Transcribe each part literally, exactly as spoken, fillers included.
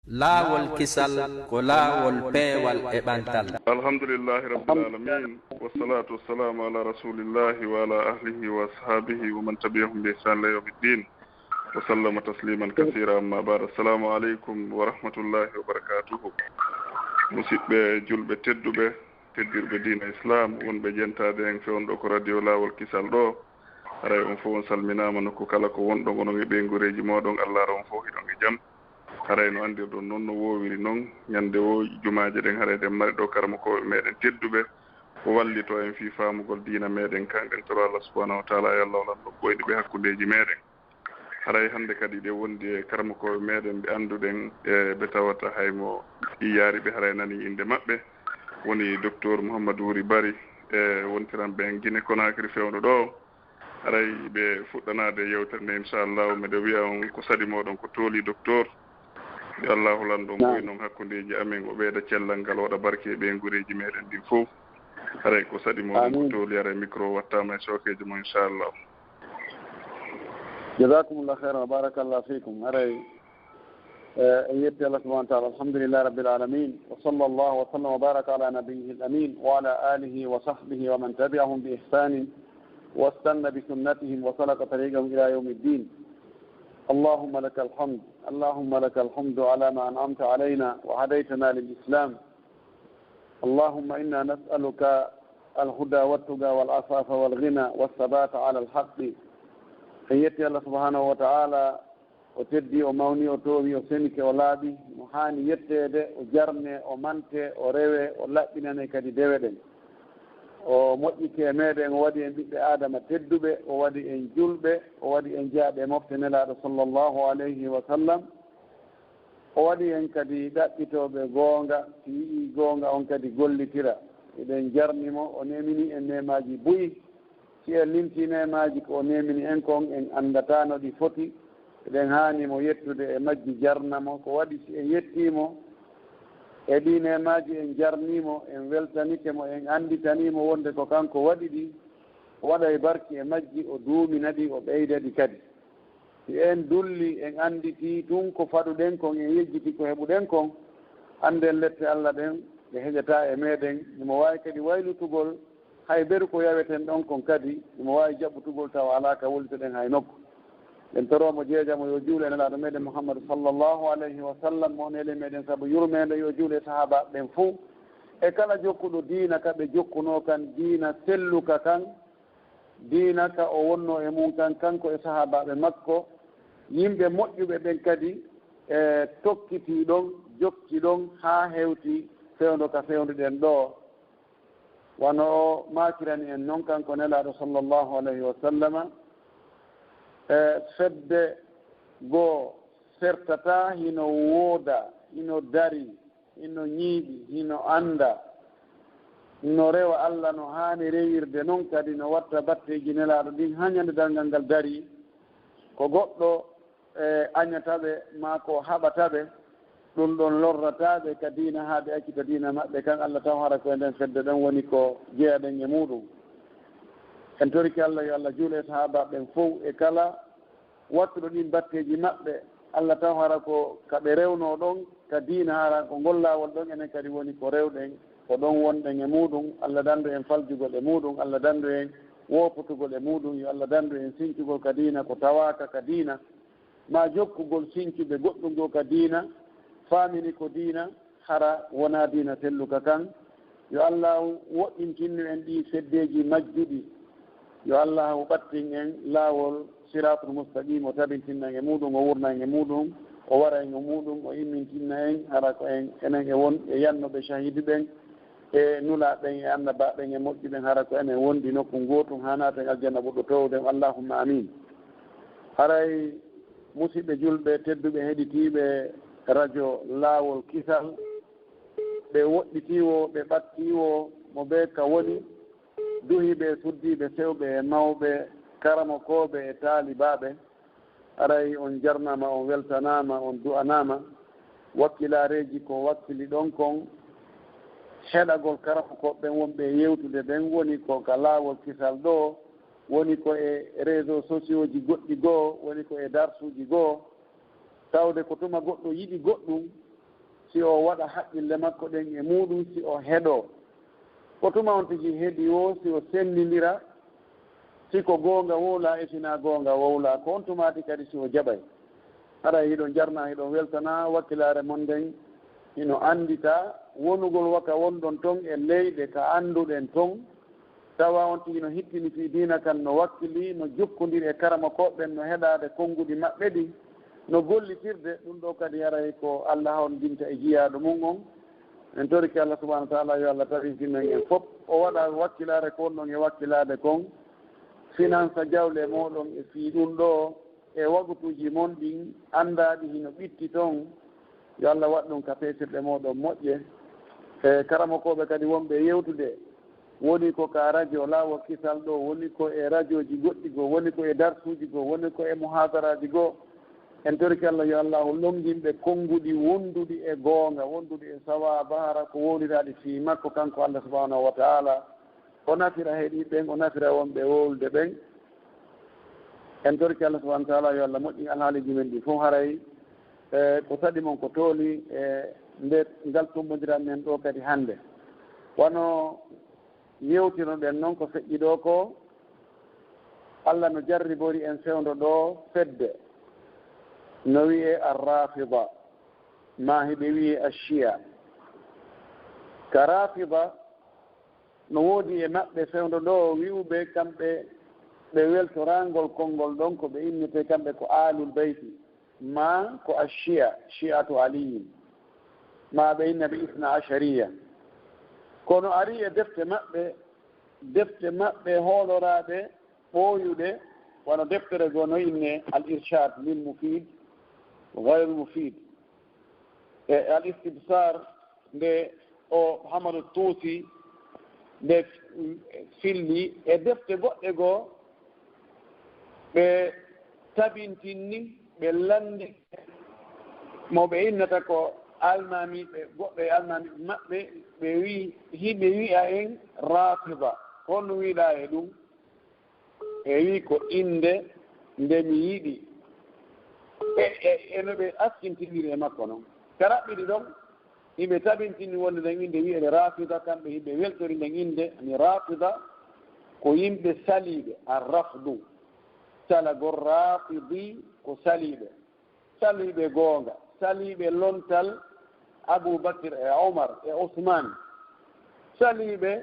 Laawol kisal ko laawol peewal e ɓantal. Alhamdulillahi Rabbil Alamin, wassalatu wassalamu ala rasulillahi wa ala ahlihi wa ashabihi wa man tabi'ahum bi ihsan ila yawmiddin, wa sallama tasliman kasira, amma ba'd. Assalamu alaikum wa rahmatullahi wa barakatuhu. Musiɓɓe julɓe tedduɓe, teddirɓe diina Islam, wonɓe jentaade en fewndo ko radio Laawol Kisal ɗo. Haray on fof on salminaama nokku kala ko wonɗon, onon e ɓeynguureeji mooɗon, Allah ara on fof hiɗon e jam. Haray no anndirɗon non no woowiri non, ñande woo jumaaje ɗen haray ɗen mari ɗo karamokooɓe meɗen tedduɓe, o wallito en fii faamugol diina meɗen kan, ɗen toro Allah subhanahu wa taala yo Allah o lanɗo ɓoyɗi ɓe hakkundeeji meɗen. Haray hannde kadi ɗe wondi e karamokooɓe meɗen ɓe annduɗen, e ɓe tawata hay mo iyyaari ɓe haray nani innde maɓɓe, woni Docteur Mouhamadou Wuri Bari, e wontiran ɓen Guinée Conakry fewndo ɗo. Haray ɓe fuɗɗanaade yewtere nde, inchallahu, miɗo wi'a on ko saɗi mooɗon ko tooli, Docteur. Yo Allahu lanɗo on ɓoy non hakkundeeji amen, o ɓeyda cellal ngal, o waɗa barke e ɓeynguureeji meɗen ɗin fof. Haray ko saɗi mooɗon ko tooli, haray micro wattaama e sookeejo mo, inchallahu. جزاكم الله خيرا وبارك الله فيكم. Haray, eh, en yetti Allah subhanahu wa ta'ala. الحمد لله رب العالمين. وصلى الله وسلم وبارك على نبيه الأمين وعلى آله وصحبه ومن تبعهم بإحسان واستن بسنتهم وسلك طريقهم إلى يوم الدين. اللهم لك الحمد، اللهم لك الحمد على ما أنعمت علينا وهديتنا للإسلام. اللهم إنا نسألك الهدى والتقى والعفاف والغنى والثبات على الحق. En yetti Allah subhanahu wa ta'ala, o teddi, o mawni, o toowi, o senike, o laaɓi, mo haani yetteede, o jarne, o mante, o rewe, o laɓɓinane kadi dewe ɗen. O moƴƴike e meɗen, o waɗi en ɓiɓɓe Aadama tedduɓe, o waɗi en julɓe, o waɗi en jeyaaɓe e mofte Nelaaɗo sallallahu alayhi wa sallam. O waɗi en kadi ɗaɓɓitooɓe goonga, si yi'ii goonga on kadi gollitira. Eɗen jarni mo, o neemini en neemaaji buy. Si en limtii neemaaji ko o neemini en kon, en anndataa no ɗi foti. Eɗen haani mo yettude e majji, jarna mo. Ko waɗi si en yettii mo e ɗii neemaaji, en jarnii mo, en weltanike mo, en annditanii mo wonde ko kanko waɗi ɗi, o waɗay barki e majji, o duumina ɗi, o ɓeyda ɗi kadi. Si en dullii, en annditii tun ko faɗuɗen kon, en yejjitii ko heɓuɗen kon, annden lette Alla ɗen, ɗe heƴataa e meɗen. Himo waawi kadi waylutugol hay beru ko yaweten ɗon kon kadi, himo waawi jaɓɓutugol tawa alaa ka wullitoɗen hay nokku. Ɗen toroo mo jeejamo yo juulu e Nelaaɗo meɗen Muhammadu sallallahu alayhi wa sallam, mo neli meɗen sabu yurmeende, yo juulu e sahaabaaɓe ɓen fow. E kala jokkuɗo diina ka ɓe jokkunoo kan, diina selluka kan, diina ka o wonnoo e mun kan, kanko e sahaabaaɓe makko, yimɓe moƴƴuɓe ɓen kadi, e tokkitii ɗon, jokki ɗon haa hewti fewndo ka fewnduɗen ɗoo. Wano o maakirani en non, kanko Nelaaɗo sallallahu alayhi wa sallama, e fedde goo sertataa, hino wooda, hino darii, hino ñiiɓi, hino annda, no rewa Alla no haani rewirde, non kadi no watta batteeji Nelaaɗo ɗin haa ñande darngal ngal darii. Ko goɗɗo, e, añata ɓe, maa ko haɓata ɓe, ɗun ɗon lorrataa ɓe ka diina haa ɓe accita diina maɓɓe kan. Alla taw hara ko e nden fedde ɗon woni ko jeyaɗen e muuɗum. En torike Alla yo Alla juulu e sahaabaaɓe ɓen fow e kala wattuɗo ɗin batteeji maɓɓe, Alla taw hara ko ka ɓe rewnoo ɗon ka diina, hara ko ngol laawol ɗon enen kadi woni ko rewɗen, ko ɗon wonɗen e muuɗum. Alla dandu en faljugol e muuɗum, Alla dandu en woopotugol e muuɗum, yo Alla dandu en sincugol ka diina ko tawaaka ka diina, maa jokkugol sincuɓe goɗɗum goo ka diina, faamini ko diina, hara wonaa diina selluka kan. Yo Allaahu woɗɗintinnu en ɗii feddeeji majjuɗi. Yo Allaahu ɓattin en laawol siraatul mustaqiim, o tabintinna en e muuɗum, o wurna en e muuɗum, o wara en e muuɗum, o immintinna en, hara ko en, enen e won e yannuɓe cahiidi ɓen, e nulaaɓe ɓen, e annabaaɓe ɓen, e moƴƴuɓe ɓen, hara ko enen wondi nokku gootum, haa naaten aljanna ɓurɗo toowde on. Allahumma amiin. Haray, musiɓɓe julɓe tedduɓe heɗitiiɓe radio Laawol Kisal, ɓe woɗɗitii woo, ɓe ɓattii woo, mo bee ka woni, duhiiɓe e suddiiɓe, sewɓe e mawɓe, karamokooɓe e taalibaaɓe, haray on jarnaama, on weltanaama, on du'anaama. Wakkilaareeji ko wakkili ɗon kon, heɗagol karamokooɓe ɓen wonɓe e yewtude ɓen, woni ko ka Laawol Kisal ɗoo, woni ko e réseaux sociaux ji goɗɗi goo, woni ko e darsuuji goo, tawde ko tuma goɗɗo yiɗi goɗɗum, si o waɗa haqqille makko ɗen e muuɗum, si o heɗoo. Ko tuma on tigi heɗi woo, si o senndindira, si ko goonga wowlaa e si hinaa goonga wowlaa, ko on tumaati kadi si o jaɓay. Haray hiɗon jarna, hiɗon weltana wakkilaare mon nden, hino anndita wonugol waka wonɗon ton e leyɗe ka annduɗen ton, tawa on tigi no hittini fii diina kan, no wakkili, no jokkondiri e karamokooɓe ɓen, no heɗaade konnguɗi maɓɓe ɗin, no gollitirde. Ɗun ɗoo kadi haray ko Alla honndinta e jiyaaɗo mun on. En torike Alla subhaanahu wa ta'aalaa yo Alla tabintin men en fow. O waɗa wakkilaare ko wonɗon e wakkilaade kon, finansa jawle mooɗon e fii ɗun ɗoo, e wagutuuji mon ɗin anndaaɗi hino ɓitti ton. Yo Alla waɗ ɗun ka peesirɗe mooɗon moƴƴe. E karamokooɓe kadi wonɓe e yewtude, woni ko ka radio Laawol Kisal ɗoo, woni ko e radiooji goɗɗi goo, woni ko e darsuuji goo, woni ko e muhaadaraaji goo. En torike Alla yo Allaahu lonngin ɓe konnguɗi wonduɗi e goonga, wonduɗi e sawaaba, hara ko wowliraaɗi fii makko kanko Alla subhaanahu wa ta'aalaa. O nafira heɗiiɓe ɓen, o nafira wonɓe wowlude ɓen. En torike Alla subhaanahu wa ta'aalaa yo Alla moƴƴin alhaaliiji men ɗin fow. Haray, e, ko saɗi mon ko tooli e nde ngal tummbondiral men ɗoo kadi hannde. Wano yewtinoɗen non ko feƴƴi ɗoo ko, Alla no jarribori en fewndo ɗoo fedde no wi'ee Ar-Rafida, maa hiɓe wi'ee Ash-Shia. Ka Rafida, no woodi e maɓɓe fewndo ɗoo wi'uɓe kamɓe ɓe weltoraangol konngol ɗon ko ɓe innetee kamɓe ko Aalul Bayti, maa ko Ash-Shia, Shi'atu Aliyin, maa ɓe inna ɓe Isna Ashariya. Kono arii e defte maɓɓe, defte maɓɓe hooloraaɗe ɓooyuɗe, wano deftere goo no innee Al-Irshad lil Mufid wa Ghayrul Mufid, e Al-Istibsar nde o Hamadu Tuusi nde filli, e defte goɗɗe goo, ɓe tabintinni, ɓe lanndi mo ɓe innata ko almaamiiɓe, goɗɗo e almaamiiɓe maɓɓe, ɓe wi'i, hiɓe wi'a en Rafida. Honno wi'uɗaa e ɗun? E wi'i ko innde nde mi yiɗi. E, e, e no ɓe askintindiri e makko non. Ka raɓɓiɗi ɗon, hiɓe tabintini wonde nden innde wi'eede Rafida, kamɓe hiɓe weltori nden innde, ani Rafida ko yimɓe saliiɓe, Ar-Rafdu. Salagol Rafidi ko saliiɓe. Saliiɓe goonga, saliiɓe lontal Abuu Bakr e Umar e Usmaan, saliiɓe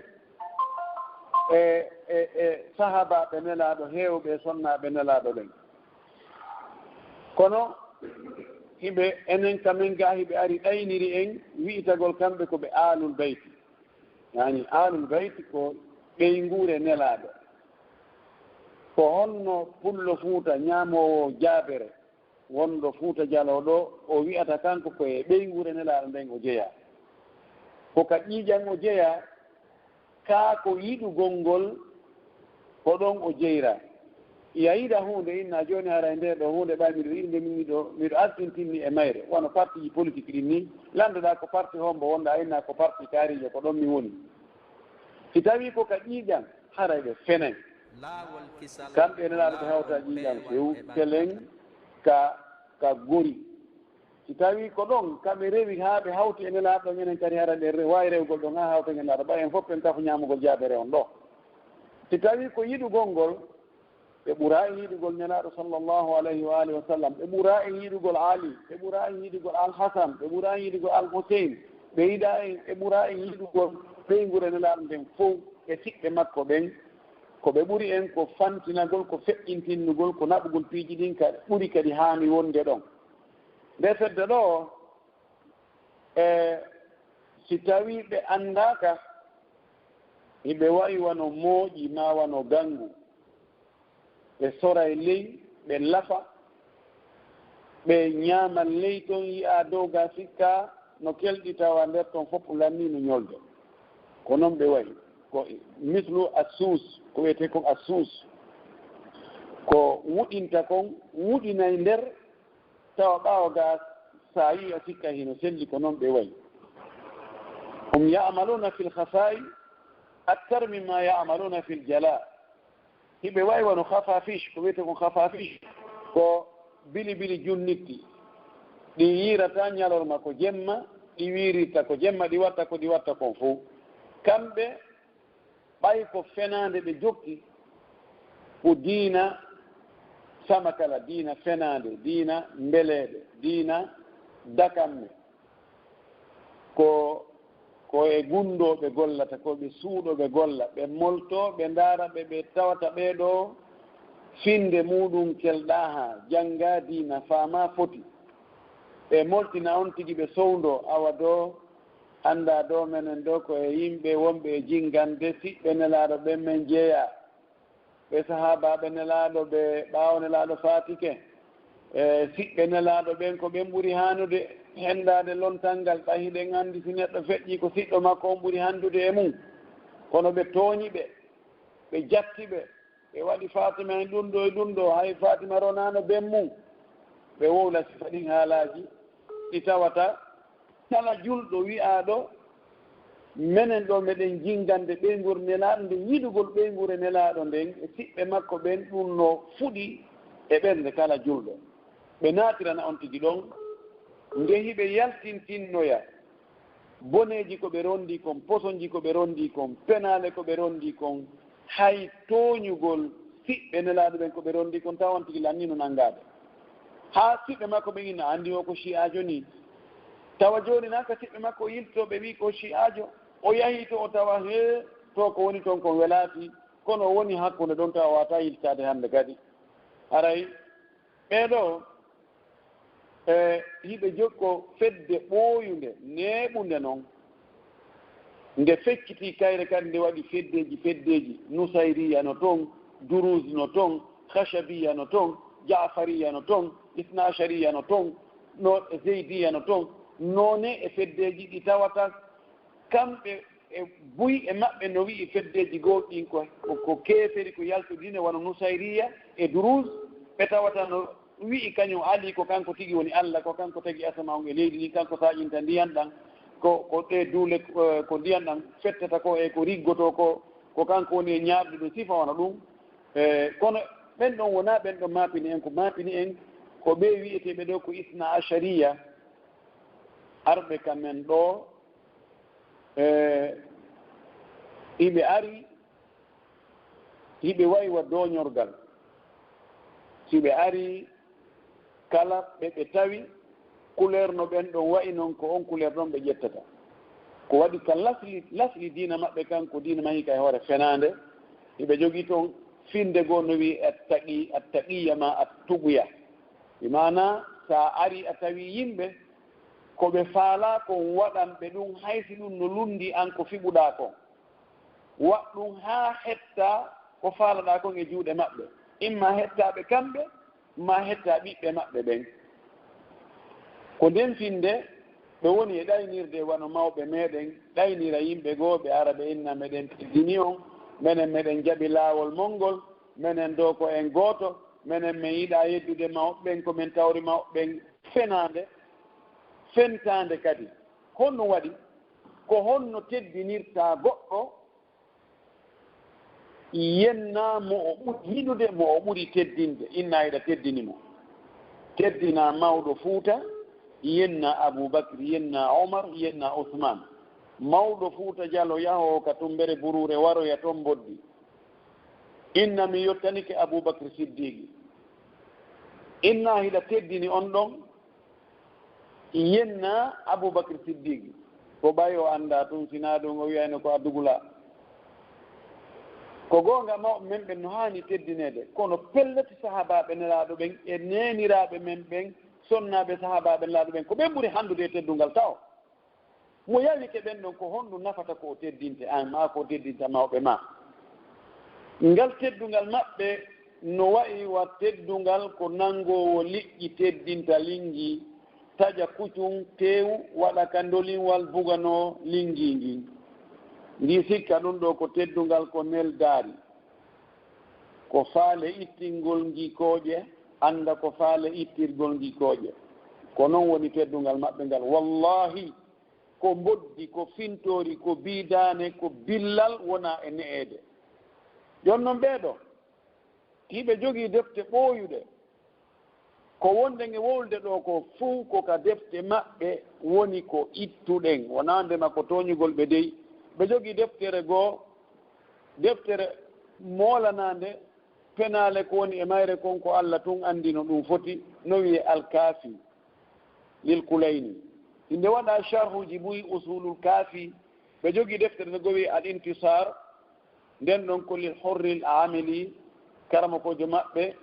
e, e, e sahaabaaɓe Nelaaɗo heewɓe e sonnaaɓe Nelaaɗo ɓen. Kono hiɓe, enen ka men gaa, hiɓe ari ɗayniri en wi'itagol kamɓe ko ɓe Aalul Bayti. Yaani, Aalul Bayti ko ɓeynguure Nelaaɗo. Ko honno Pullo Fuuta ñaamoowo jaabere wonɗo Fuuta Jaloo ɗoo, o wi'ata kanko ko e ɓeynguure Nelaaɗo nden o jeyaa. Ko ka ƴiiƴan o jeyaa, kaa ko yiɗugol ngol, ko ɗon o jeyraa. Yo a yiɗa huunde, inna jooni haray ndee ɗoo huunde ɓay miɗo yiɗi nde, min miɗo, miɗo altintinni e mayre, wano partiiji politik ɗin nii, lanndoɗaa ko parti hombo wonɗaa, inna ko parti kaariijo, ko ɗon mi woni. Si tawii ko ka ƴiiƴan, haray ɓe fenay. Kamɓe Nelaaɗo ɓe hawta ƴiiƴan few, kelen ka, ka gori. Si tawii ko ɗon ka ɓe rewi haa ɓe hawti e Nelaaɗo ɗon, enen kadi hara ɓe re-, waawi rewgol ɗon haa hawta e Nelaaɗo, ɓay en fof en kafu ñaamugol jaabere on ɗoo. Si tawii ko yiɗugol ngol, ɓe ɓuraa en yiɗugol Nelaaɗo sallallahu alayhi wa alihi wa sallam, ɓe ɓuraa en yiɗugol Ali, ɓe ɓuraa en yiɗugol Al Hasan, ɓe ɓuraa en yiɗugol Al Huseyn, ɓe yiɗaa en, ɓe ɓuraa en yiɗugol ɓeynguure Nelaaɗo nden fow e siɓɓe makko ɓen. Ko ɓe ɓuri en ko fantinagol, ko feƴƴintinnugol, ko naɓugol piiji ɗin ka ɓuri kadi haani wonde ɗon. Nde fedde ɗoo, e si tawii ɓe anndaaka, hiɓe wa'i wano mooƴi maa wano ganngu. Ɓe soray ley, ɓe lafa, ɓe ñaama ley ton, yi'a dow ga sikka no kelɗi, tawa nder ton fof lannii no ñolde. Ko non ɓe wa'i. Ko mislu assuus, ko wi'etee kon assuus. Ko wuɗinta kon, wuɗinay nder, tawa ɓaawo ga sa yi'i a sikka hino selli, ko non ɓe wa'i. Hum ya'maluna fil khafa'i akthar mimma ya'maluna fil jala. Hiɓe wa'i wano khafafish, ko wi'etee kon khafafish, ko bilibili junnitti. Ɗi yi'irataa ñalorma, ko jemma, ɗi wiirirta, ko jemma ɗi watta, ko ɗi watta kon fow. Kamɓe, ɓay ko fenaande ɓe jokki, ko diina samakala, diina fenaande, diina mbeleeɗe, diina dakamme. Ko, ko e gunndoo ɓe gollata, ko ɓe suuɗoo ɓe golla, ɓe moltoo, ɓe ndaara ɓe, ɓe tawata ɓee ɗoo finnde muuɗum kelɗaa haa janngaa diina, faamaa foti. Ɓe moltina on tigi, ɓe sowndoo, awa ɗoo, anndaa ɗoo, menen ɗoo ko e yimɓe wonɓe e jinngande, siɓɓe Nelaaɗo ɓen men jeyaa. Ɓe sahaabaaɓe Nelaaɗo ɓe ɓaawo Nelaaɗo faatike, e siɓɓe Nelaaɗo ɓen ko ɓen ɓuri haanude henndaade lontal ngal, ɓay hiɗen anndi si neɗɗo feƴƴii ko siɗɗo makko on ɓuri hanndude e mum. Kono ɓe tooñi ɓe, ɓe jatti ɓe, ɓe waɗi Faatima e ɗun ɗoo e ɗun ɗoo, hay Faatima ronaano ben mum. Ɓe wowla sifa ɗin haalaaji ɗi tawata kala julɗo wi'aaɗo, menen ɗoo meɗen jinngande ɓeynguure Nelaaɗo nden, yiɗugol ɓeynguure Nelaaɗo nden e siɓɓe makko ɓen, ɗun no fuɗi e ɓernde kala julɗo. Ɓe naatirana on tigi ɗon, nde hiɓe yaltintinnoya boneeji ko ɓe ronndii kon, posonji ko ɓe ronndii kon, penaale ko ɓe ronndii kon, hay tooñugol siɓɓe Nelaaɗo ɓen ko ɓe ronndii kon, tawa on tigi lanniino nanngaade. Haa siɓɓe makko ɓen ina anndi o ko Shi'aajo nii. Tawa jooni nan ka siɓɓe makko o yiltotoo ɓe wi'i ko Shi'aajo, o yahii to o tawa hee to ko woni ton kon welaaki, kono o woni hakkunde ɗon tawa o waawataa yiltaade hannde kadi. Haray ɓee ɗoo, e, hiɓe jokko fedde ɓooyunde, neeɓunde non. Nde feccitii kayre kadi, nde waɗi feddeeji, feddeeji. Nusayriya no ton, Duruz no ton, Khashabiya no ton, Ja'fariya no ton, Isna Ashariya no ton, no, Zeydiya no ton. Noone e feddeeji ɗi tawata kamɓe e buy e maɓɓe no wi'i feddeeji goo ɗin ko, ko, ko keeferi, ko yaltude diine, wano Nusayriya e Duruz, ɓe tawata no wi'i kañum Ali ko kanko tigi woni Alla, ko kanko tagi asama on e leydi ndin, kanko saaƴinta ndiyan ɗan, ko, ko ɗee duule, eh, ko ndiyan ɗan fettata ko e ko riggotoo ko, ko kanko woni e ñaaɗude ɗum, sifa wano ɗum. Eh, kono ɓen ɗon wonaa ɓen ɗon maapini en, ko maapini en ko ɓee wi'eteeɓe ɗoo ko Isna Ashariya, arɓe ka men ɗoo, e, hiɓe ari, hiɓe wayi wa dooñorgal. Si ɓe ari, kala ɓe ɓe tawi couleur no ɓen ɗon wayi non, ko on couleur ɗon ɓe ƴettata. Ko waɗi ka lasli, lasli diina maɓɓe kan, ko diina mahi ka e hoore fenaande. Hiɓe jogii ton finnde goo no wi'i attaqi-, attaqiyya ma attuqya. Bi maanaa, sa ari a tawi yimɓe, ko ɓe faalaa kon, waɗan ɓe ɗum, hay si ɗum no lunndii an ko fiɓuɗaa kon. Waɗ ɗum haa hetta ko faalaɗaa kon e juuɗe maɓɓe. Imma hettaa ɓe kamɓe, maa hettaa ɓiɓɓe maɓɓe ɓen. Ko nden finnde ɓe woni e ɗaynirde, wano mawɓe meɗen ɗaynira yimɓe goo, ɓe ara ɓe inna, meɗen teddini on, menen meɗen jaɓi laawol mon ngol, menen ɗoo ko en gooto, menen men yiɗaa yeddude mawɓe ɓen, ko men tawri mawɓe ɓen fenaande, fentaande kadi. Honno waɗi? Ko honno teddinirtaa goɗɗo? Yennaa mo o ɓuri yiɗude, mo o ɓuri teddinde, inna hiɗa teddini mo. Teddinaa mawɗo Fuuta, yennaa Abuu Bakri, yennaa Omar, yennaa Usmaan. Mawɗo Fuuta Jalo yahoowo ka Tummbere Buruure waroya ton mboddi. Inna mi yottanike Abuu Bakri Siddiiqi. Inna hiɗa teddini on ɗon, yennaa Abubakar Siddiqi, ko ɓay o anndaa tun, sinaa ɗun o wi'ayno ko a dugulaa. Ko goonga, mawɓe men ɓen no haani teddineede, kono pellet, sahaabaaɓe Nelaaɗo ɓen e neeniraaɓe men ɓen, sonnaaɓe sahaabaaɓe Nelaaɗo ɓen, ko ɓen ɓuri hanndude e teddungal tawo. Mo yawike ɓen ɗon, ko honɗun nafata ko o teddinte an, maa ko o teddinta mawɓe maa? Ngal teddungal maɓɓe no wa'i wa teddungal ko nanngoowo liƴƴi teddinta linngi, taƴa kucun teewu, waɗa ka ndolinwal buganoo linngi ngin. Ndi sikka ɗun ɗoo ko teddungal ko neldaari, ko faale ittingol ngi kooƴe, annda ko faale ittirgol ngi kooƴe. Ko non woni teddungal maɓɓe ngal. Wallaahi, ko mboddi, ko fintoori, ko biidaane, ko billal wonaa e ne'eede. Jooni non ɓee ɗoo, hiɓe jogii defte ɓooyuɗe, Ko wonɗen e wowlude ɗoo ko fow ko ka defte maɓɓe woni ko ittuɗen, wonaa ndema ko tooñugol ɓe dey. Ɓe jogii deftere goo, deftere moolanaande penaale ko woni e mayre kon ko Alla tun anndi no ɗun foti, no wi'ee Al-Kaafi lil Kulayni. Hinde waɗaa sharhuuji buy Usuulul Kaafi, ɓe jogii deftere nde goo wi'ee Al-Intisaar, nden ɗon ko lil Hurril Aamili, karamokoojo maɓɓe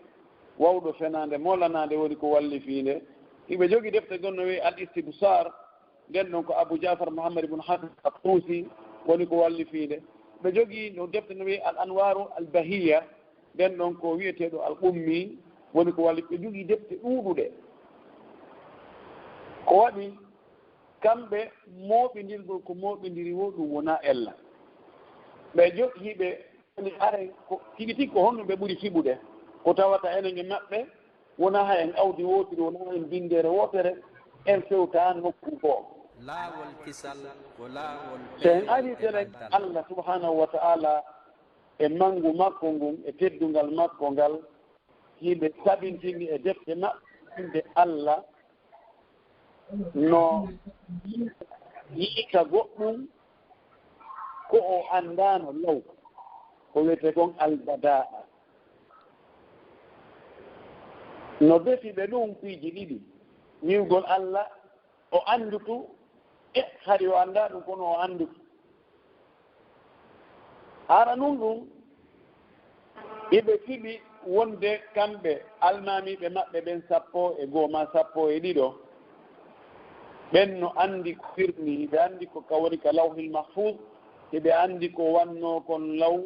wawɗo fenaande, moolanaande woni ko wallifii nde. Hiɓe jogii defte gonno wi'ee Al-Istibsaar, nden ɗon ko Abu Ja'far Muhammad ibn Hasan At-Tuusi woni ko wallifii nde. Ɓe jogii no defte no wi'ee Al-Anwaaru Al-Bahiyya, nden ɗon ko wi'eteeɗo Al-Qummi woni ko wallifii. Ɓe jogii defte ɗuuɗuɗe. Ko waɗi kamɓe mooɓindirgol ko mooɓindiri woo ɗun wonaa ella. Ɓe jo-, hiɓe, aray ko tigi tigi ko honɗun ɓe ɓuri fiɓude? Ko tawata enen e maɓɓe wonaa hay en awdi wootiri, wonaa hay en binndere wootere, en fewtaa nokku goo. Laawol kisal ko laawol. So en arii telen Allah subhanahu wa ta'ala e manngu makko ngun e teddungal makko ngal, hiɓe tabintini e defte maɓɓe innde Allah no yiita goɗɗun ko o anndaano law, ko wi'etee kon albadaa. No defi ɓe ɗun piiji ɗiɗi, wi'ugol Allah o anndutu, e hari o anndaa ɗun, kono o anndutu. Hara nun ɗun, hiɓe fiɓi wonde kamɓe almaamiiɓe maɓɓe ɓen sappo e goo maa sappo e ɗiɗo, ɓen no anndi ko wirni, hiɓe anndi ko ka woni ka Lawhil Mahfuuz, hiɓe anndi ko wannoo kon law,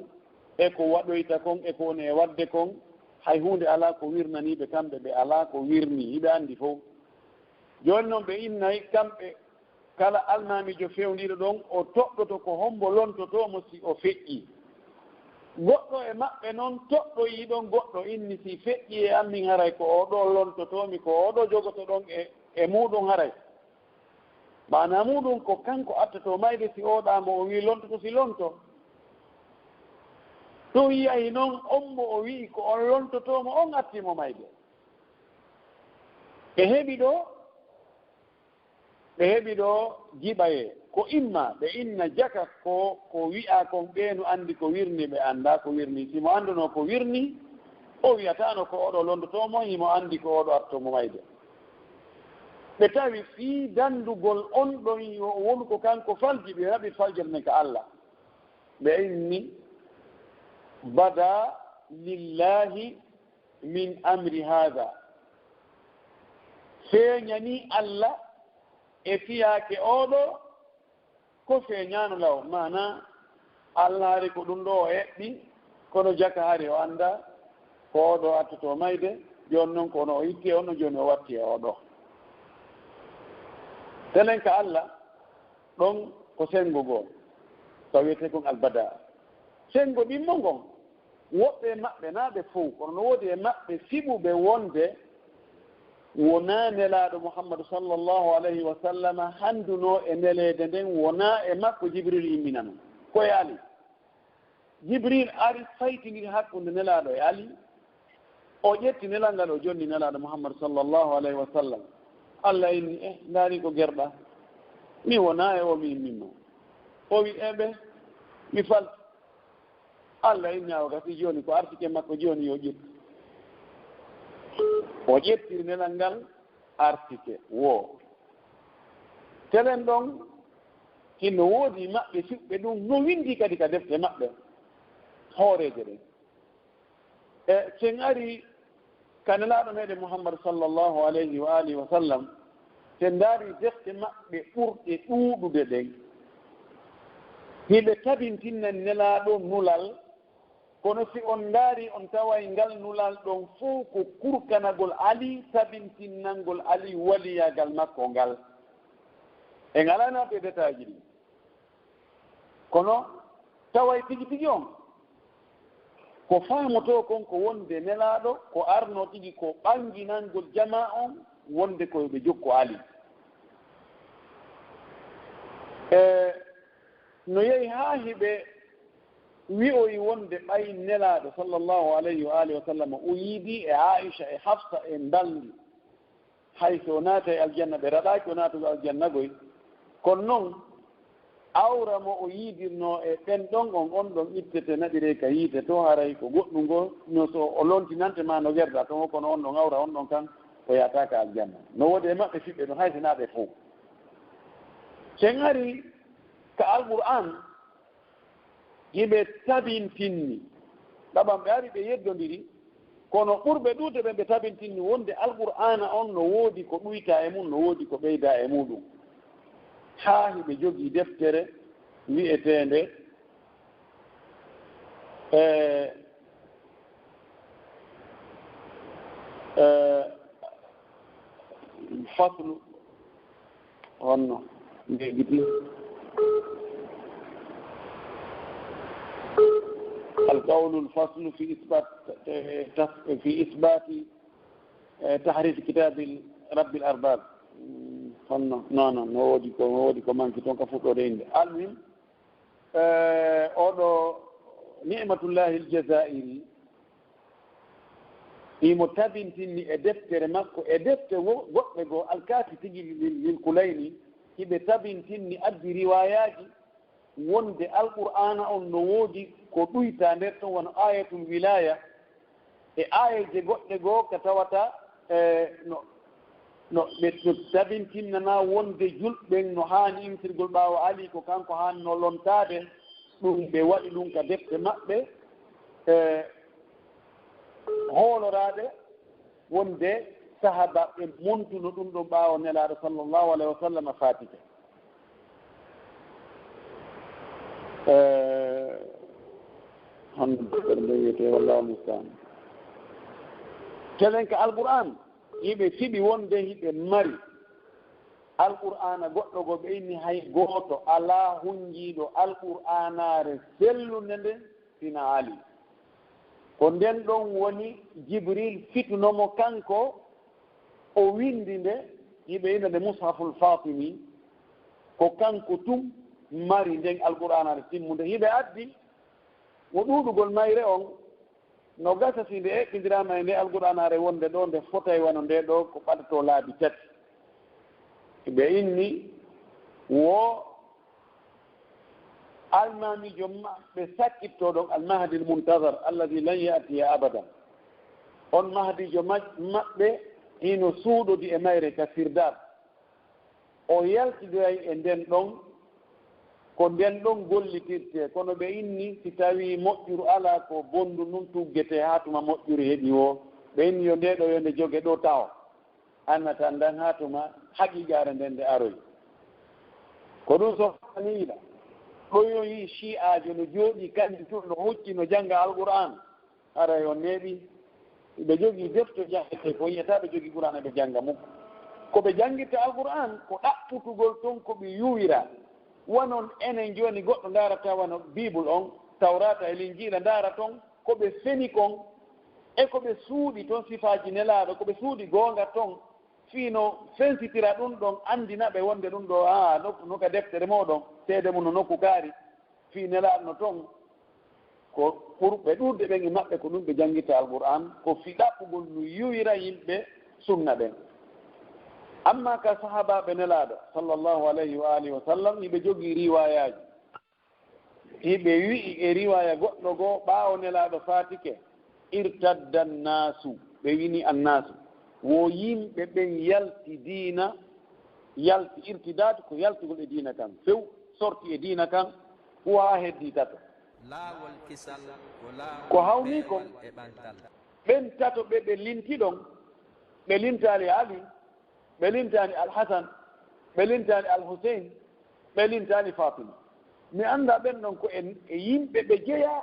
e ko waɗoyta kon, e ko woni e waɗde kon, hay huunde alaa ko wirnanii ɓe kamɓe, ɓe alaa ko wirni, hiɓe anndi fow. Jooni non ɓe innay kamɓe kala almaamiijo fewndiiɗo ɗon, o toɗɗoto ko hombo lontotoo mo si o feƴƴii. Goɗɗo e maɓɓe non toɗɗoyii ɗon goɗɗo inni, si feƴƴii e an min, haray ko oo ɗoo lontotoo mi, ko oo ɗoo jogoto ɗon e, e muuɗun haray. Maanaa muuɗun ko kanko attotoo mayde si oo ɗaa mo o wi'i lontoto si lonto. Ɗun yahi non on mo o wi'i ko on lontotoo mo on attii mo mayde. Ɓe heɓi ɗoo Ɓe heɓi ɗoo jiɓayee, ko imma ɓe inna jaka ko, ko wi'aa kon, ɓee no anndi ko wirni, ɓe anndaa ko wirni. Si mo anndunoo ko wirni, o wi'ataano ko oo ɗoo londotoo mo, himo anndi ko oo ɗoo attoo mo mayde. Ɓe tawi fii danndugol on ɗon yo wonu ko kanko falji, ɓe haɓi faljere nden ka Alla. Ɓe inni, badaa lillaahi min amri haada, feeñanii Alla e fiyaake oo ɗoo, ko feeñaano law. Maanaa, Alla hari ko ɗun ɗoo o eɓɓi, kono jaka hari o anndaa ko oo ɗoo attotoo mayde, jooni non ko no o itti e on ɗoo, jooni o watti e oo ɗoo. Telen ka Alla, ɗon ko senngo goo, ko wi'etee kon albadaa. Senngo ɗimmo ngon, woɓɓe e maɓɓe, naa ɓe fow, kono no woodi e maɓɓe fiɓuɓe wonde wonaa Nelaaɗo Muhammadu sallallahu alayhi wa sallama hanndunoo e neleede nden, wonaa e makko Jibril imminano. Ko e Ali. Jibril ari faytindiri hakkunde Nelaaɗo e Ali. O ƴetti nelal ngal, o jonni Nelaaɗo Muhammad sallallahu alayhi wa sallam. Alla inni, "Eh, ndaari ko gerɗaa. Mi wonaa e oo mi imminoo." O wi, "Eɓe, mi fal." Alla inni, "Awa gasi jooni ko artike makko jooni yo ƴettu." O ƴettiri nelal ngal, artike woo. Telen ɗon, hino woodi maɓɓe fiɓɓe ɗun, no winndii kadi ka defte maɓɓe hooreeje ɗen. E sen ari ka Nelaaɗo meɗen Muhammad sallallahu alayhi wa alihi wa sallam, sen ndaari defte maɓɓe ɓurɗe ɗuuɗude ɗen, hiɓe tabintinna Nelaaɗo nulal, kono si on ndaari, on taway ngal nulal ɗon fow ko kurkanagol Ali, tabintinnangol Ali waliyaagal makko ngal. En alaa naatde détail ji ɗin. Kono taway tigi tigi on, ko faamotoo kon ko wonde Nelaaɗo ko arnoo tigi ko ɓanginangol jamaa on, wonde ko yo ɓe jokku Ali. E no yehi haa hiɓe wi'oyi wonde ɓay Nelaaɗo sallallahu alayhi wa alihi wa sallam o yiidii e Aisha e Hafsa e mbalndi. hay so o naatay aljanna, ɓe raɗaaki o naatugol aljanna goy. Kono non, awra mo o yiidirnoo e ɓen ɗon on, on ɗon ittete naɓiree ka yiite to, haray ko goɗɗun goo, no so o lontinante maa no werda ton, kono on ɗon awra, on ɗon kan, o yahataa ka aljanna. No woodi e maɓɓe fiɓɓe ɗon, hay sinaa ɓe fow. Sen ari ka Alqur'aan, hiɓe tabintinni. Ɗaɓan ɓe ari ɓe yeddondiri, kono ɓurɓe ɗuuɗude ɓen ɓe tabintinni wonde Alqur'aana on no woodi ko ɗuytaa e mun, no woodi ko ɓeydaa e muuɗun. Haa hiɓe jogii deftere wi'eteende, e, e, Faslu, honno nde giti? القول الفصل في إثبات، eh, tas-, في إثبات, eh, تحريف كتاب رب الأرباب. Mm, honno? Non, non, no woodi ko, no woodi ko manki ton ka fuɗɗoode innde. Almuhim, eh, oɗo Ni'matullahi Al-Jazairi, himo tabintinni e deftere makko, e defte wo-, goɗɗe goo, Alkaafi tigi lil, lil Kulayni, hiɓe tabintinni addi riwaayaaji wonde Alqur'aana on no woodi ko ɗuytaa nder ton, wano aayatul wilaaya, e aayeeje goɗɗe goo ka tawata, e, no, no ɓe, no tabintinnanaa wonde julɓe ɓen no haani imtirgol ɓaawo Ali, ko kanko haani no lontaade. Ɗum ɓe waɗi ɗum ka defte maɓɓe, e, hooloraade wonde sahaabaaɓe ɓen montuno ɗum ɗon ɓaawo Nelaaɗo sallallahu alayhi wa sallam faatike. Eh, hono deftere nde wiyetee, wallahu musta'an. Telen ka Alqur'aan, hiɓe fiɓi wonde hiɓe mari Alqur'aana goɗɗo goo, ɓe inni hay gooto alaa hunjiiɗo Alqur'aanaare sellunde nden sina Ali. Ko nden ɗon woni Jibril fituno mo kanko, o windi nde, hiɓe inna nde Mushaful Fatimi, ko kanko tun mari nden Alqur'aanaare timmunde. Hiɓe addi, wo ɗuuɗugol mayre on, no gasa si nde eɓɓindiraama e nde Alqur'aanaare wonde ɗoo, nde fotay wano nde ɗoo, ko ɓadotoo laabi tati. Ɓe inni wo Almaamiijo maɓɓe sakkitto ɗon, Almahdi Almuntazar, alladi lan ya'tiya abadan. On Mahdiijo ma-, maɓɓe hino suuɗodi e mayre ka Sirdab. O yaltidoyay e nden ɗon, ko nden ɗon gollitirtee. Kono ɓe inni, si tawii moƴƴuru alaa, ko bonndu ndun tuggetee haa tuma moƴƴuru heɓi woo. Ɓe inni, yo nde ɗoo, yo nde joge ɗoo taho. Annata ndan haa tuma haqiiqaare nden nde aroy. Ko ɗum so faniila. Ɗo yo yii Shi'aajo no jooɗii, kañum tun no hucci, no jannga Alqur'aan. Haray on neeɓii. Ɓe jogii defte janngetee ko yi'ataa ɓe jogii Qur'aana ɓe jannga mum. Ko ɓe janngirta Alqur'aan, ko ɗaɓɓutugol ton ko ɓe yuwira. Wanon enen jooni goɗɗo ndaarata wano Biibul on, Tawraata e Linjiila ndaara ton, ko ɓe feni kon, e ko ɓe suuɗi ton sifaaji Nelaaɗo, ko ɓe suuɗi goonga ton, fii no fensitira ɗun ɗon, anndina ɓe wonde ɗun ɗoo, aa, nokku, no ka deftere mooɗon, seede mun no nokku kaari, fii Nelaaɗo no ton. Ko ɓurɓe ɗuuɗude ɓen e maɓɓe ko ɗun ɓe janngirta Alqur'aan, ko fii ɗaɓɓugol no yuwira yimɓe sunna ɓen. Ammaa ka sahaabaaɓe Nelaaɗo, sallallahu alayhi wa alihi wa sallam, hiɓe jogii riwaayaaji. Hiɓe wi'i e riwaaya goɗɗo goo, ɓaawo Nelaaɗo faatike, "Irtadda annaasu," ɓe wini annaasu, wo yimɓe ɓen yalti diina, yalti irtidaad ko yaltugol e diina kan, few sorti e diina kan, fuu haa heddii tato. Laawol kisal ko laawol Ko hawnii kon, peewal e ɓantal. Ɓen tato ɓe ɓe linti ɗon, ɓe lintaali Ali, ɓe lintaali Al-Hasan, ɓe lintaali Al-Huseyn, ɓe lintaali Faatima. Mi anndaa ɓen ɗon ko e, e yimɓe ɓe jeyaa,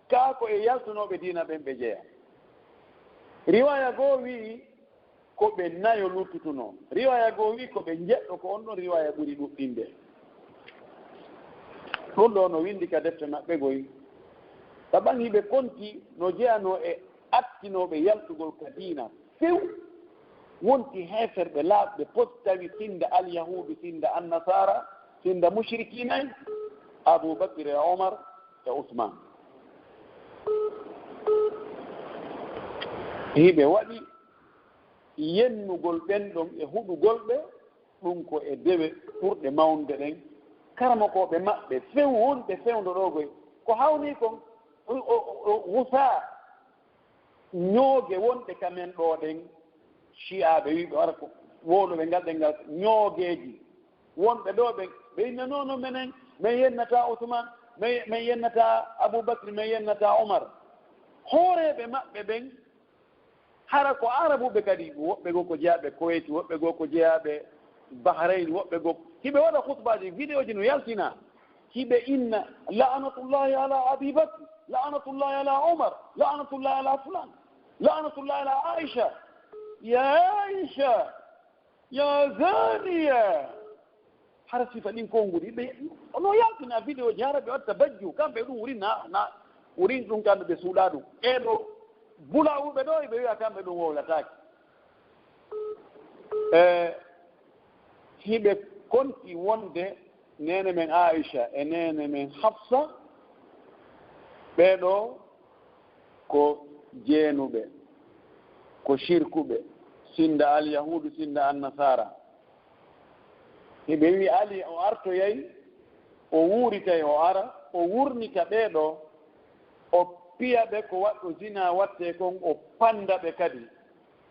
kaa ko e yaltunooɓe diina ɓen ɓe jeyaa. Riwaaya goo wi'i ko ɓe nayo luttutunoo. Riwaaya goo wi'i ko ɓe njeɗɗo, ko on ɗon riwaaya ɓuri ɗuɗɗinde. Ɗun ɗoo no winndi ka defte maɓɓe goy. Ka ɓangi ɓe konti no jeyanoo e attinooɓe yaltugol ka diina few, wonti heeferɓe laaɓɓe poti tawi sinda alyahuudu, sinda annasaara, sinda mushrikiina en, Abu Bakr e Omar e Usmaan. Hiɓe waɗi yennugol ɓen ɗon e huɗugol ɓe, ɗun ko e dewe ɓurɗe mawnde ɗen. Karamokooɓe maɓɓe few wonɓe fewndo ɗoo goy, ko hawnii kon, o, o, o, o wusaa ñooge wonɗe ka men ɗoo ɗen, Shi'aaɓe wi'ɓe, wara ko wowluɓe ngal ɗenngal, ñoogeeji wonɓe ɗoo ɓen, ɓe inna, "Non, non, menen, men yennataa Usman, men, men yennataa Abubakri, men yennataa Umar." Hooreeɓe maɓɓe ɓen, hara ko Arabuɓe kadi, woɓɓe goo ko jeyaaɓe Kuwait, woɓɓe goo ko jeyaaɓe Bahrain, woɓɓe goo hiɓe waɗa khutbaaji, videoji no yaltina, hiɓe inna, "La'natullahi ala Abi Bakr, la'natullahi ala Umar, la'natullahi ala fulan, la'natullahi ala Aisha, ya Aisha, ya zaniya." Hara sifa ɗin konguɗi, ɓe, no yaltina videoji, hara ɓe watta bajju, kamɓe ɗum wurin na, na, wurin ɗum kamɓe ɓe suuɗa ɗum. E ɗo bulawuɓe ɗo, ɓe wi'a kamɓe ɗum wowlataake. E hiɓe konti wonde neene men Aisha e neene men Hafsa, ɓee ɗoo ko jeenuɓe, ko shirkuɓe, sinda Alyahuudu, sinda Annasaara. Hiɓe wi'i Ali o artoyay, o wuuritay, o ara, o wurnita ɓee ɗoo, o piya ɓe ko waɗɗo zinaa wattee kon, o panda ɓe kadi,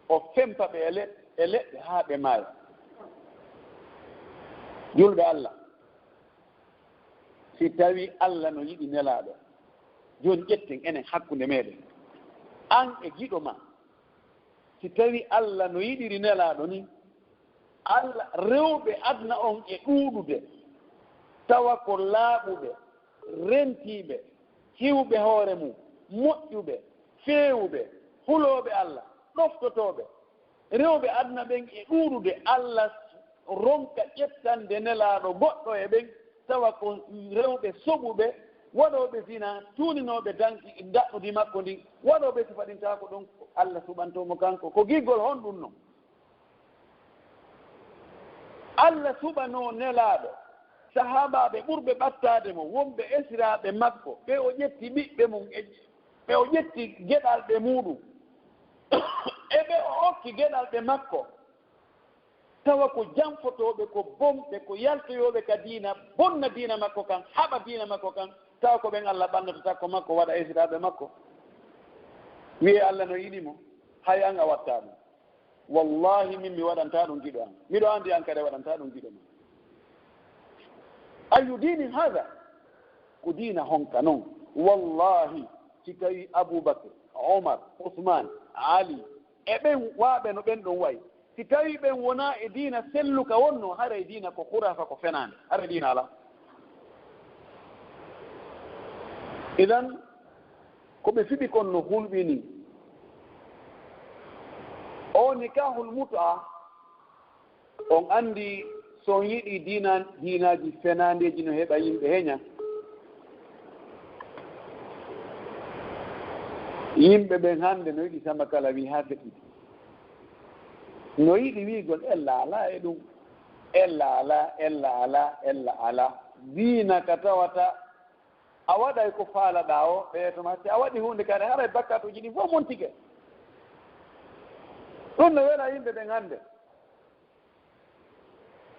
o fempa ɓe e le-, e leɗɗe haa ɓe maaya. Julɓe Allah, si tawii Allah no yiɗi Nelaaɗo, jooni ƴetten enen hakkunde meɗen, an e giɗo ma, si tawii Allah no yiɗiri Nelaaɗo ni, Allah, rewɓe aduna on e ɗuuɗude, tawa ko laaɓuɓe, rentiiɓe, hiwɓe hoore mum, moƴƴuɓe, feewuɓe, hulooɓe Allah, ɗoftotooɓe. Rewɓe aduna ɓen e ɗuuɗude, Allah ronka ƴettande Nelaaɗo goɗɗo e ɓen, tawa ko rewɓe soɓuɓe, waɗooɓe zina, tuuninooɓe danki, daɗɗudi makko ndin, waɗooɓe sifa ɗin, tawa ko ɗon Allah suɓantoo mo kanko. Ko giggol honɗun non? Allah suɓanoo Nelaaɗo, sahaabaaɓe ɓurɓe ɓattaade mo, wonɓe esiraaɓe makko, ɓe o ƴetti ɓiɓɓe mum, e ɓe o ƴetti geɗalɓe muuɗum, e ɓe o okki geɗalɓe makko, tawa ko janfotooɓe, ko bonɓe, ko yaltoyooɓe ka diina, bonna diina makko kan, haɓa diina makko kan, tawa ko ɓen Allah ɓannata takko makko, waɗa esiraaɓe makko. Wi'ee Allah no yiɗi mo, hay an a wattaa ɗum. Wallahi, min mi waɗantaa ɗum giɗo an. Miɗo anndi an kadi a waɗantaa ɗum giɗo ma. Ayyu diinin haada? Ko diina honka non? Wallahi, si tawii Abubakar, Omar, Usman, Ali, e ɓen waaɓe no ɓen ɗon wayi, si tawii ɓen wonaa e diina selluka wonnoo, haray diina ko khuraafa, ko fenaande, haray diina alaa. Idan, ko ɓe fiɓi kon no hulɓinii. O nikaahul mut'a, on anndi, so on yiɗii diina, diinaaji fenaandeeji no heɓa yimɓe heña. Yimɓe ɓen hannde no yiɗi samba kala wii haa feƴƴiti. No yiɗi wiigol ella alaa e ɗum. Ella alaa, ella alaa, ella alaa. Diina ka tawata a waɗay ko faalaɗaa o, ɓe to ma, si a waɗi huunde kadi, haray bakkatuuji ɗin fof montike. Ɗum no wela yimɓe ɓen hannde.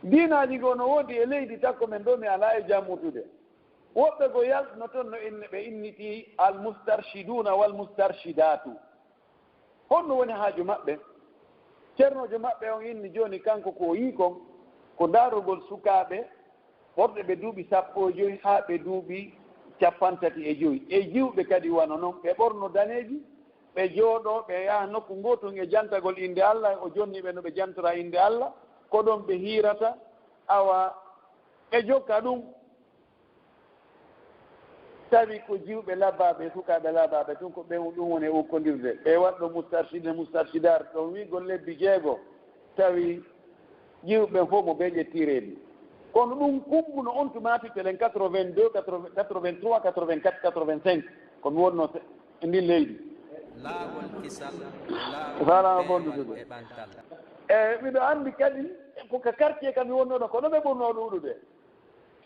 Diinaaji goo no woodi e leydi takko men ɗoo, mi alaa e jammutude. Woɓɓe goo yaltuno ton no inne, ɓe innitii al-mustarshiduuna wal-mustarshidaatu. Honno woni haaju maɓɓe? Cernoojo maɓɓe on inni jooni kanko ko o yi'i kon, ko ndaarugol sukaaɓe worɓe ɓe duuɓi sappo e joy haa ɓe duuɓi cappanɗe tati e joy. E jiwɓe kadi wano non, ɓe ɓorno daneeji, ɓe jooɗoo, ɓe yaha nokku ngootun e jantagol innde Allah, o jonni ɓe no ɓe jantora innde Allah, ko ɗon ɓe hiirata, awa ɓe jokka ɗum. Tawi ko jiwɓe labaaɓe e sukaaɓe labaaɓe tun, ko ɓen ɗum woni e ukkondirde. Ɓe waɗɗo mustarshid e mustarshidaat, ɗon wi'ugol lebbi jeego, tawi jiwɓe ɓen fof mo ɓe ƴettii reedi. Kono ɗum kumbuno on tuma titelen quatre-vingt-deux, quatre-vingts, quatre-vingt-trois, quatre-vingt-quatre, quatre-vingt-cinq, ko mi wonnoo se-, e ndin leydi. Laawol kisal, laawol Faalaa bondude. E miɗo anndi kadi, ko ka quartier ka mi wonnoo ɗon, ko ɗon ɓe ɓurnoo ɗuuɗude.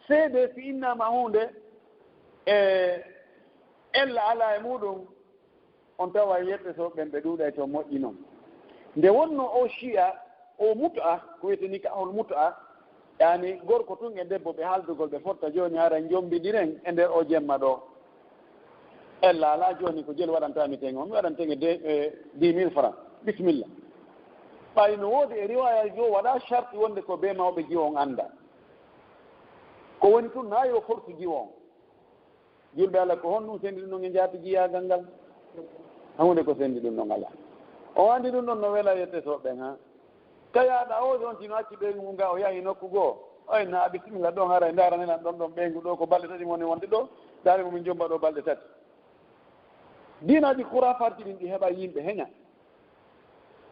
Seedee si innaama huunde e ella alaa e muuɗum, on tawa yimɓe so ɓen ɓe ɗuuɗay to moƴƴi non. Nde wonnoo oo shi'a, oo mut'a, ko wi'etee nikahul mut'a, yaani gorko tun e debbo ɓe haaldugol, ɓe fotta jooni, hara njombindiren e nder oo jemma ɗoo. Ella alaa jooni ko jelu waɗantaa mi ten on, mi waɗan ten e de, e dix mille francs. Bisimilla. Ɓay no woodi e riwaayaji o waɗaa sharti wonde ko bee mawɓe jiwo on annda. Ko woni tun, naa yo fortu jiwo on. Julɓe Alla, ko honɗun senndi ɗun ɗon e njaati jiyaagal ngal? Huunde ko senndi ɗun ɗon alaa. O anndi ɗun ɗon no wela yette soɓɓen, ha? Ka yaaɗa o, on tino acci ɓeyngu ngun ga, o yahi nokku goo. Oy, na bisimilla ɗon, haray ndaara nelan ɗon ɗon ɓeyngu ɗoo, ko balɗe tati woni wonde ɗoo, ndaari mo min jomba ɗoo balɗe tati. Diinaaji kuraafaatji ɗin ɗi heɓa yimɓe heña.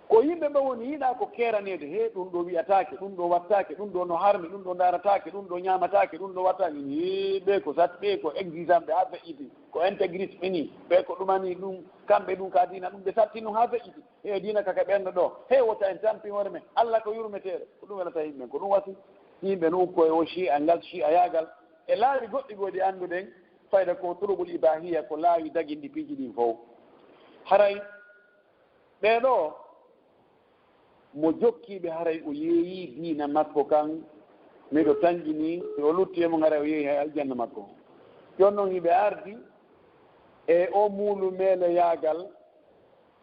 Ko yimɓe ɓe woni yiɗa ko keeraneede, he ɗun ɗoo wi'ataake, ɗun ɗoo wattaake, ɗun ɗoo no harmi, ɗun ɗoo ndaarataake, ɗun ɗoo ñaamataake, ɗun ɗoo wattaake. He ɓe ko sat-, ɓe ko exigeant ɓe haa feƴƴiti, ko intégriste ɓe nii, ɓe ko ɗumani ɗun, kamɓe ɗun ka diina ɗun ɓe satti ɗun haa feƴƴiti. He diina ka ka ɓernde ɗoo, he wota en tampi hoore men, Alla ko yurmeteeɗo, ko ɗun welata yimɓe, ko ɗun wasi yimɓe no ukko e o shi'a ngal, shi'a yaagal, e laawi goɗɗi goo ɗi annduɗen, fayda ko tulubul ibaahiya, ko laawi daginɗi piiji ɗin fow. Haray Ɓee ɗoo, mo jokkii ɓe haray o yeeyii diina makko kan, miɗo tanƴinii, si o lutti e mun haray o yeeyii hay aljanna makko. Jooni non hiɓe ardi e oo muulu meeleyaagal,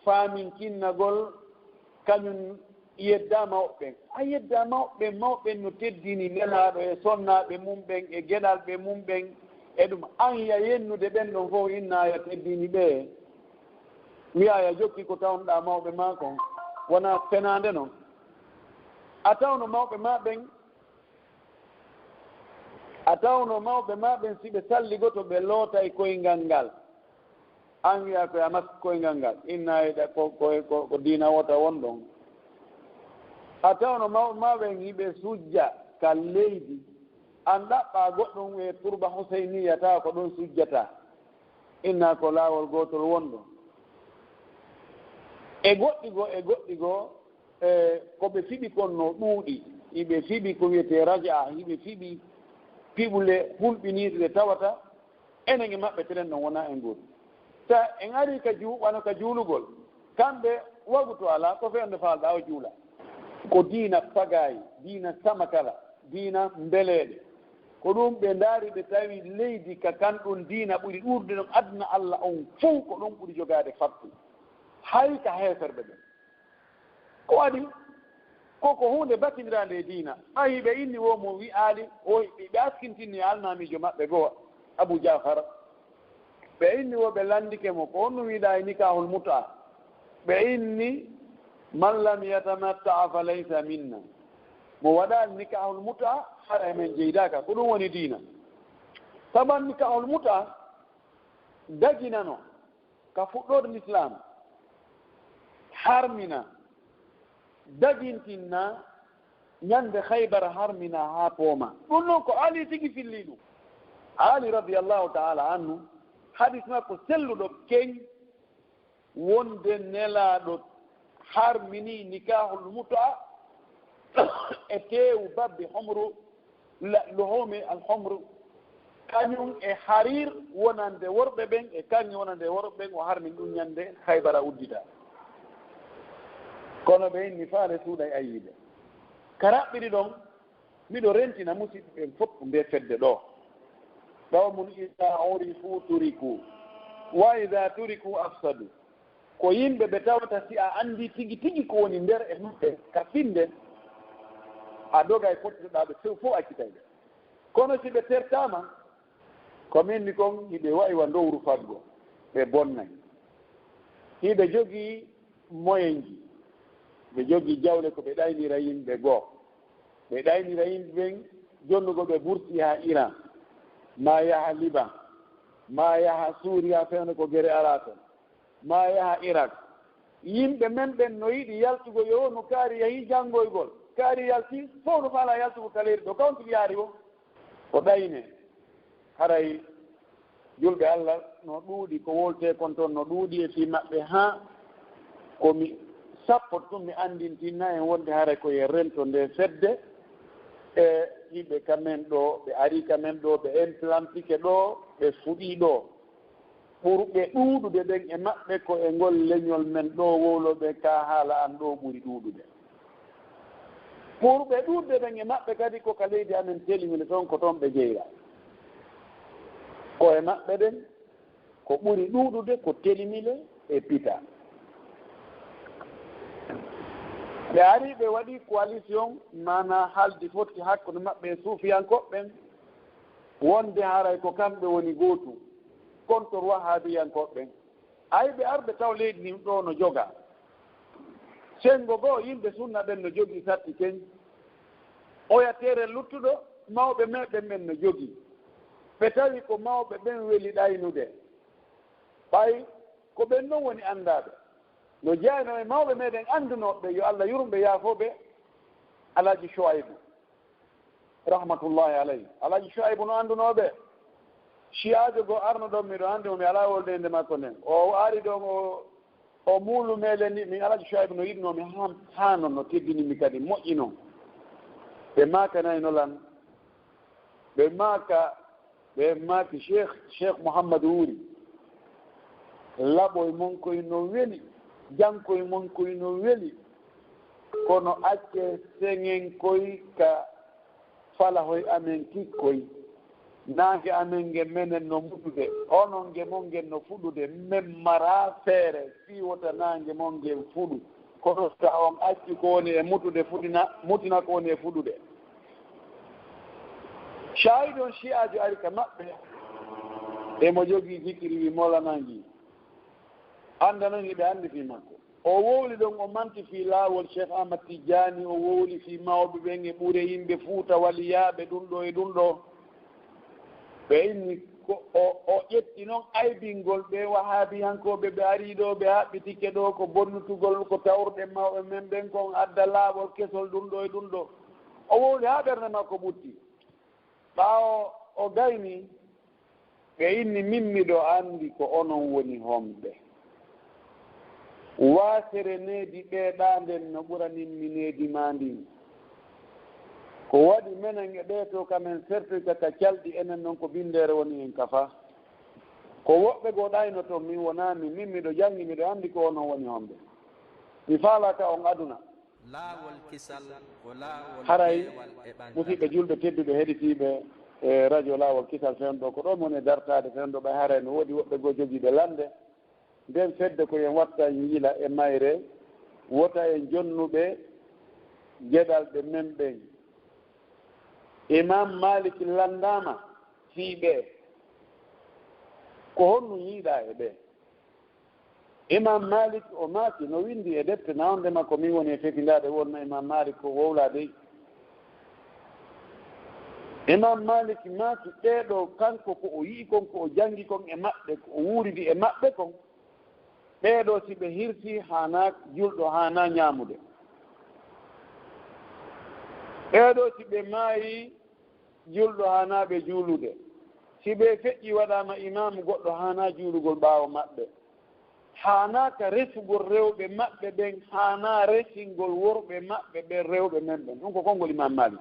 faaminkinnagol, kañun yeddaa mawɓe ɓen. A yeddaa mawɓe ɓen, mawɓe ɓen no teddini Nelaaɗo e sonnaaɓe mun ɓen e geɗalɓe mun ɓen e ɗum. An ya yennude ɓen ɗon fof, inna ya teddini ɓe. Wi'aa ya jokki ko tawnoɗaa mawɓe maa kon, wonaa fenaande non. A tawno mawɓe maa ɓen, a tawno mawɓe maa ɓen, si ɓe salligoto, ɓe lootay koyngal ngal. An wi'aa ko ya mas koyngal ngal, inna e ɗa-, ko, ko, ko, ko diina wota won ɗon. A tawno mawɓe maa ɓen hiɓe sujja ka leydi, an ɗaɓɓaa goɗɗum e turba Husayniya, tawa ko ɗon sujjata. Inna ko laawol gootol wonɗon. E goɗɗi goo, e goɗɗi goo, e ko ɓe fiɓi kon no ɗuuɗi. Hiɓe fiɓi ko wi'etee raja'a, hiɓe fiɓi piɓule hulɓiniiɗe ɗe tawata enen e maɓɓe telen ɗon wonaa en gootun. Sa en arii ka juu-, wano ka juulugol, kamɓe wagutu alaa, ko fewndo faalɗaa o juula. Ko diina pagaayi, diina samakala, diina mbeleeɗe. Ko ɗum ɓe ndaari, ɓe tawi leydi ka kan ɗon diina ɓuri ɗuuɗude ɗon aduna Alla on fow, ko ɗon ɓuri jogaade fattu. Hay ka heeferɓe ɓen. Ko waɗi? Ko, ko huunde batindiraande e diina. Ɓay ɓe inni woo mo wi'aali, o, ɓe askintinni e almaamiijo maɓɓe goo, Abu Ja'far. Ɓe inni woo ɓe lanndike mo, ko honɗum wi'uɗaa e nikaahul mut'a? Ɓe inni, "Man lam yatamatta' fa laysa minna." Mo waɗaali nikaahul mut'a, hara e men jeydaaka. Ko ɗum woni diina. Saban nikaahul mut'a daginano ka fuɗɗoode Lislaam, harmina, dagintinna, ñande Haybara harmina haa pooma. Ɗum noon ko Ali tigi filli ɗum. Ali radiyallahu ta'ala anhu, hadis makko selluɗo keñ, wonde Nelaaɗo harmini nikaahul mut'a e teewu babbi humru, la-, luhumi al humru, kañum e hariir wonande worɓe ɓen e kaŋŋe wonande worɓe ɓen, o harmini ɗum ñande Haybara uddita. Kono ɓe inni faale suuɗay ayyiɓe. Ka raɓɓiɗi ɗon, miɗo rentina musiɓɓe ɓen fof nde fedde ɗoo. Qawmun iza urifu turiku, wa iza turiku afsadu. Ko yimɓe ɓe tawata si a anndi tigi tigi ko woni nder e maɓɓe ka finnde, a dogay pottuɗaa ɓe few fow accitay ɓe. Kono si ɓe tertaama, ko min ni kon hiɓe wa'i wa ndowru fadgo, ɓe bonnay. Hiɓe jogii moyenji, ɓe jogii jawle ko ɓe ɗaynira yimɓe goo. Ɓe ɗaynira yimɓe ɓen jonnugol ɓe burti yaha Iran, maa yaha Liban, maa yaha Suuriya, fewndo ko gere alaa ton, maa yaha Irak. Yimɓe men ɓen no yiɗi yaltugol, yo wonu kaari yahii janngoygol, kaari yaltii, fow no faalaa yaltugol ka leydi ɗoo, ka on tigi yaari woo? Ko ɗayne. Haray julɓe Alla no ɗuuɗi, ko woltee kon ton no ɗuuɗi e fii maɓɓe, haa ko mi sappo tun mi anndintinna en wonde haray ko e rento nde fedde, e yimɓe ka men ɗoo, ɓe arii ka men ɗoo, ɓe implantike ɗoo, ɓe fuɗii ɗoo. Ɓurɓe ɗuuɗude ɓen e maɓɓe ko e ngol leñol men ɗoo wowloɓe, kaa haala an ɗoo ɓuri ɗuuɗude. Ɓurɓe ɗuuɗude ɓen e maɓɓe kadi ko ka leydi amen Telimile ton, ko ton ɓe jeyra. Ko e maɓɓe ɗen ko ɓuri ɗuuɗude ko Telimile e Pita. Ɓe ari ɓe waɗi coalition, maanaa haldi fotti hakkunde maɓɓe e suufiyankooɓe ɓen, wonde haray ko kamɓe woni gootum contre wahaabiyankooɓe ɓen. Ay ɓe arɓe taw leydi ndin ɗoo no jogaa. Senngo goo yimɓe sunna ɓen no jogii satti keñ. Oya tere luttuɗo, mawɓe meɗen ɓen no jogii. Ɓe tawi ko mawɓe ɓen weli ɗaynude. Ɓay ko ɓen non woni anndaaɓe. No jeyanoo e mawɓe meɗen anndunooɓe ɓe, yo Allah yurmo ɓe, yaafoo ɓe, Alhaji Shuaybu, rahmatullahi alayhi. Alhaji Shuaybu no anndunoo ɓe. Shi'aajo goo arno ɗon, miɗo anndi mo, mi alaa wolde innde makko nden. O ari ɗon, o, o muulu meelen ni, min Alhaji Shuaybu no yiɗunoo mi haa, haa non, no teddini mi kadi, moƴƴi non. Ɓe maakanayno lan. Ɓe maaka, ɓe maaki, Sheikh, Sheikh Muhammadu Wuri, laɓoy mon koy no weli, jankoy mon koy no weli, kono accee seŋen koy ka falahoy amen kikkoy. Naange amen ngen menen no mutude, onon nge mon ngen no fuɗude, men maraa feere fii wota naange mon ngen fuɗu. Kono si on acci ko woni e mutude fuɗina, mutina ko woni e fuɗude. Shahidu on shi'aajo ari ka maɓɓe, emo jogii zikiri wi Mawlana ngi. Annda non hiɓe anndi fii makko. O wowli ɗon, o manti fii laawol Cheikh Ahmad Tijjaani, o wowli fii mawɓe ɓen e ɓure yimɓe Fuuta, waliyaaɓe, ɗun ɗoo e ɗun ɗoo. Ɓe inni ko o, o ƴetti non aybingol ɓee wahaabiyankooɓe, ɓe arii ɗoo, ɓe haɓɓitike ɗoo, ko bonnutugol ko tawruɗen mawɓe men ɓen kon, adda laawol kesol, ɗun ɗoo e ɗun ɗoo. O wowli haa ɓernde makko ɓutti. Ɓaawo o gaynii, ɓe inni, min miɗo anndi ko onon woni homɓe. Waasere needi ɓee ɗaa nden no ɓuranin mi needi maa ndin. Ko waɗi menen e ɓee too ka men sertoyta ka calɗi, enen non ko binndeere woni en ka faa. Ko woɓɓe goo ɗaynoton, min wonaa min, min miɗo janngi, miɗo anndi ko onon woni homɓe. Mi faalaaka on aduna. Laawol kisal ko laawol Haray, peewal e ɓantal. Musiɓɓe julɓe tedduɓe heɗitiiɓe e radio Laawol Kisal fewndo, ko ɗoo mi woni e dartaade fewndo, ɓay haray no woodi woɓɓe goo jogiiɓe lannde. Nden fedde ko en watta en yila e mayre, wota en jonnuɓe geɗalɓe men ɓen. Imam Malik lanndaama fii ɓee. Ko honɗun yiɗaa e ɓee? Imam Malik o maaki, no winndi e defte, na wonde makko min woni e fefindaade, wonno Imam Malik ko wowlaa dey. Imam Malik maaki, ɓee ɗoo, kanko ko o yi'i kon, ko o janngi kon e maɓɓe, ko o wuuridi e maɓɓe kon, ɓee ɗoo si ɓe hirsii, haanaa, julɗo haanaa ñaamude. Ɓee ɗoo si ɓe maayii, julɗo haanaa ɓe juulude. Si ɓe feƴƴii waɗaama imaamu, goɗɗo haanaa juulugol ɓaawo maɓɓe. Haanaa ka resugol rewɓe maɓɓe ɓen, haanaa resingol worɓe maɓɓe ɓen, rewɓe men ɓen. Ɗun ko konngol Imam Malik.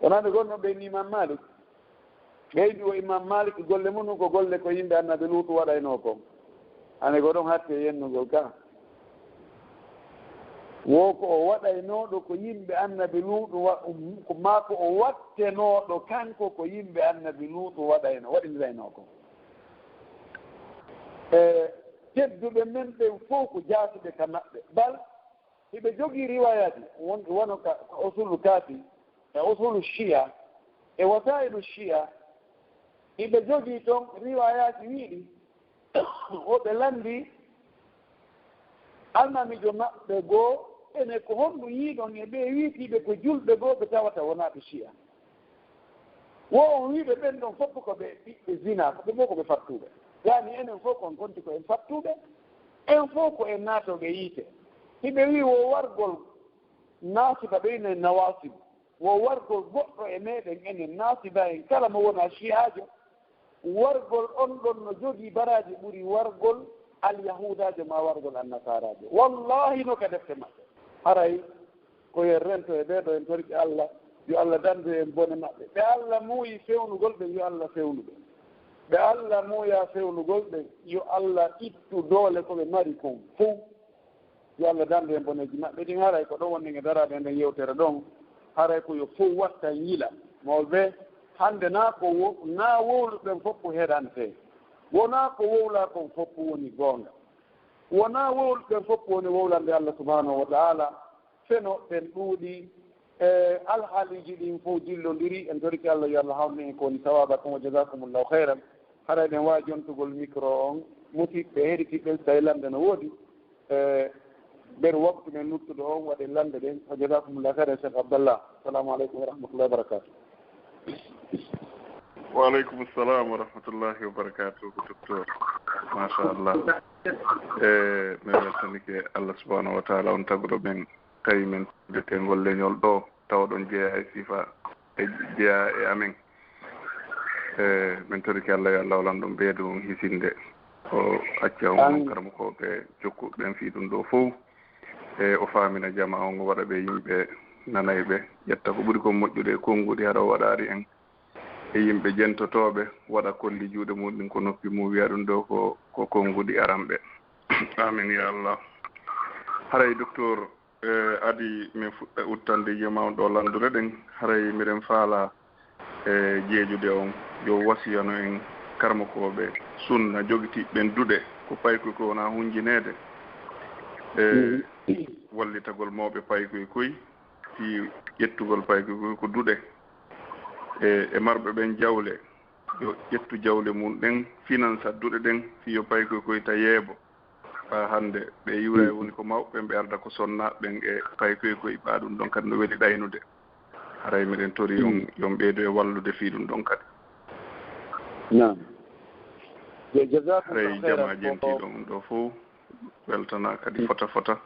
Wonaa ɓe gonno ɓe ni Imam Malik. Ɓeydi o Imam Malik, golle mun ɗun ko golle ko yimɓe Annabi Luutu waɗaynoo kon. Hande ko ɗon hatti e yennugol ka. Wo ko o waɗaynooɗo ko yimɓe Annabi Luutu wa-, um, ko maa ko o wattenooɗo kanko ko yimɓe Annabi Luutu waɗayno-, waɗindiraynoo kon. E tedduɓe men ɓen fow ko jaasuɓe ka maɓɓe. Bal, hiɓe jogii riwaayaaji, won-, wano ka, ka Usulu Kaafi, e Usulu Shiya, e Wasaa'ilu Shiya, hiɓe jogii ton riwaayaaji wiiɗi, wo ɓe lanndii almaamiijo maɓɓe goo, enen ko honɗun yi'uɗon e ɓee wi'itiiɓe ko julɓe goo ɓe tawata wonaa ɓe Shiya? Wo on wi'uɓe ɓen ɗon fow ko ɓe ɓiɓɓe zinaa, ko ɓe fow ko ɓe fattuɓe. Yaani enen fow ko on konti ko en fattuɓe, en fow ko en naatooɓe yiite. Hiɓe wi'i wo wargol Naasiba ɓen e Nawaasib, wo wargol goɗɗo e meɗen enen Naasiba en kala mo wonaa Shi'aajo, wargol on ɗon no jogii baraaji ɓuri wargol Alyahuudaajo maa wargol Annasaaraajo. Wallaahi no ka defte maɓɓe. Haray ko yo en rento e ɓee ɗoo, en torike Alla, yo Alla dandu en bone maɓɓe. Ɓe Alla muuyi fewnugol ɓen, yo Alla fewnu ɓe. Ɓe Alla muuyaa fewnugol ɓe, yo Alla ittu doole ko ɓe mari kon fow. Yo Alla dandu en boneeji maɓɓe ɗin. Haray ko ɗon wonɗen e daraade e nden yewtere ɗon. Haray ko yo fow wattan yila. Mawɓe, hannde naa ko wo-, naa wowluɓe ɓen fow heɗante. Wonaa ko wowlaa kon fow woni goonga. Wonaa wowluɓe ɓen fow woni wowlande Alla subhanahu wa ta'ala. Feno ɓen ɗuuɗi. E alhaaliiji ɗin fow dillondiri, en torike Alla yo Alla hawnu en ko woni sawaaba kon. Wa jazakumullahu khairan. Haray ɗen waawi jontugol micro on. Musiɓɓe heɗitiiɓe ɓen, si tawii lannde no woodi, e nder waktu men luttuɗo on, waɗen lannde ɗen. Wa jazakumullahu khairan, Cheikh Abdallah. Assalamu alaikum wa rahmatullahi wa barakatuh. Wa alaikum assalam wa rahmatullahi wa barakatuh, docteur. Masha Allah. E, men weltanike Alla subhanahu wa ta'ala, on taguɗo men. Tawi men tawde ngol leñol ɗoo, tawa ɗon jeyaa e sifa, e jeyaa e amen. E, men torike Alla yo Alla wallan ɗum ɓeydo on hisinde. O acca on Amin. Karamokooɓe jokkuɓe ɓen fii ɗum ɗoo fow. E, o faamina jamaa on, o waɗa ɓe yimɓe nanayɓe, ƴetta ko ɓuri kon moƴƴude e konnguɗi, hara o waɗaari en e yimɓe jentotooɓe, waɗa kolli juuɗe mum ɗin ko noppi mum wi'a ɗum ɗoo ko, ko konnguɗi aranɓe. Amin ya Allah. Haray, docteur, E, adi min fuɗɗa uttande yima on ɗoo lanndude ɗen, haray miɗen faalaa, e, jeejude on, yo wasiyano en karamokooɓe sunna jogitiiɓe ɓen duɗe, ko paykoy koy wonaa hunjineede, e, wallitagol mawɓe paykoy koy, fii ƴettugol paykoy koy ko duɗe, e, e marɓe ɓen jawle, yo ƴettu jawle mum ɗen, finansa duɗe ɗen, fii yo paykoy koy ta yeebo. Faa hannde, ɓe iwra e woni ko mawɓe ɓen, ɓe arda ko sonnaaɓe ɓen e paykoy koy, ɓaa ɗum ɗon kadi no weli ɗaynude. Haray miɗen tori on, yo on ɓeydo e wallude fii ɗum ɗon kadi. Naam. Yo jazakumullahu Haray jamaa jentiiɗo on ɗoo fow weltanaa kadi fota fota.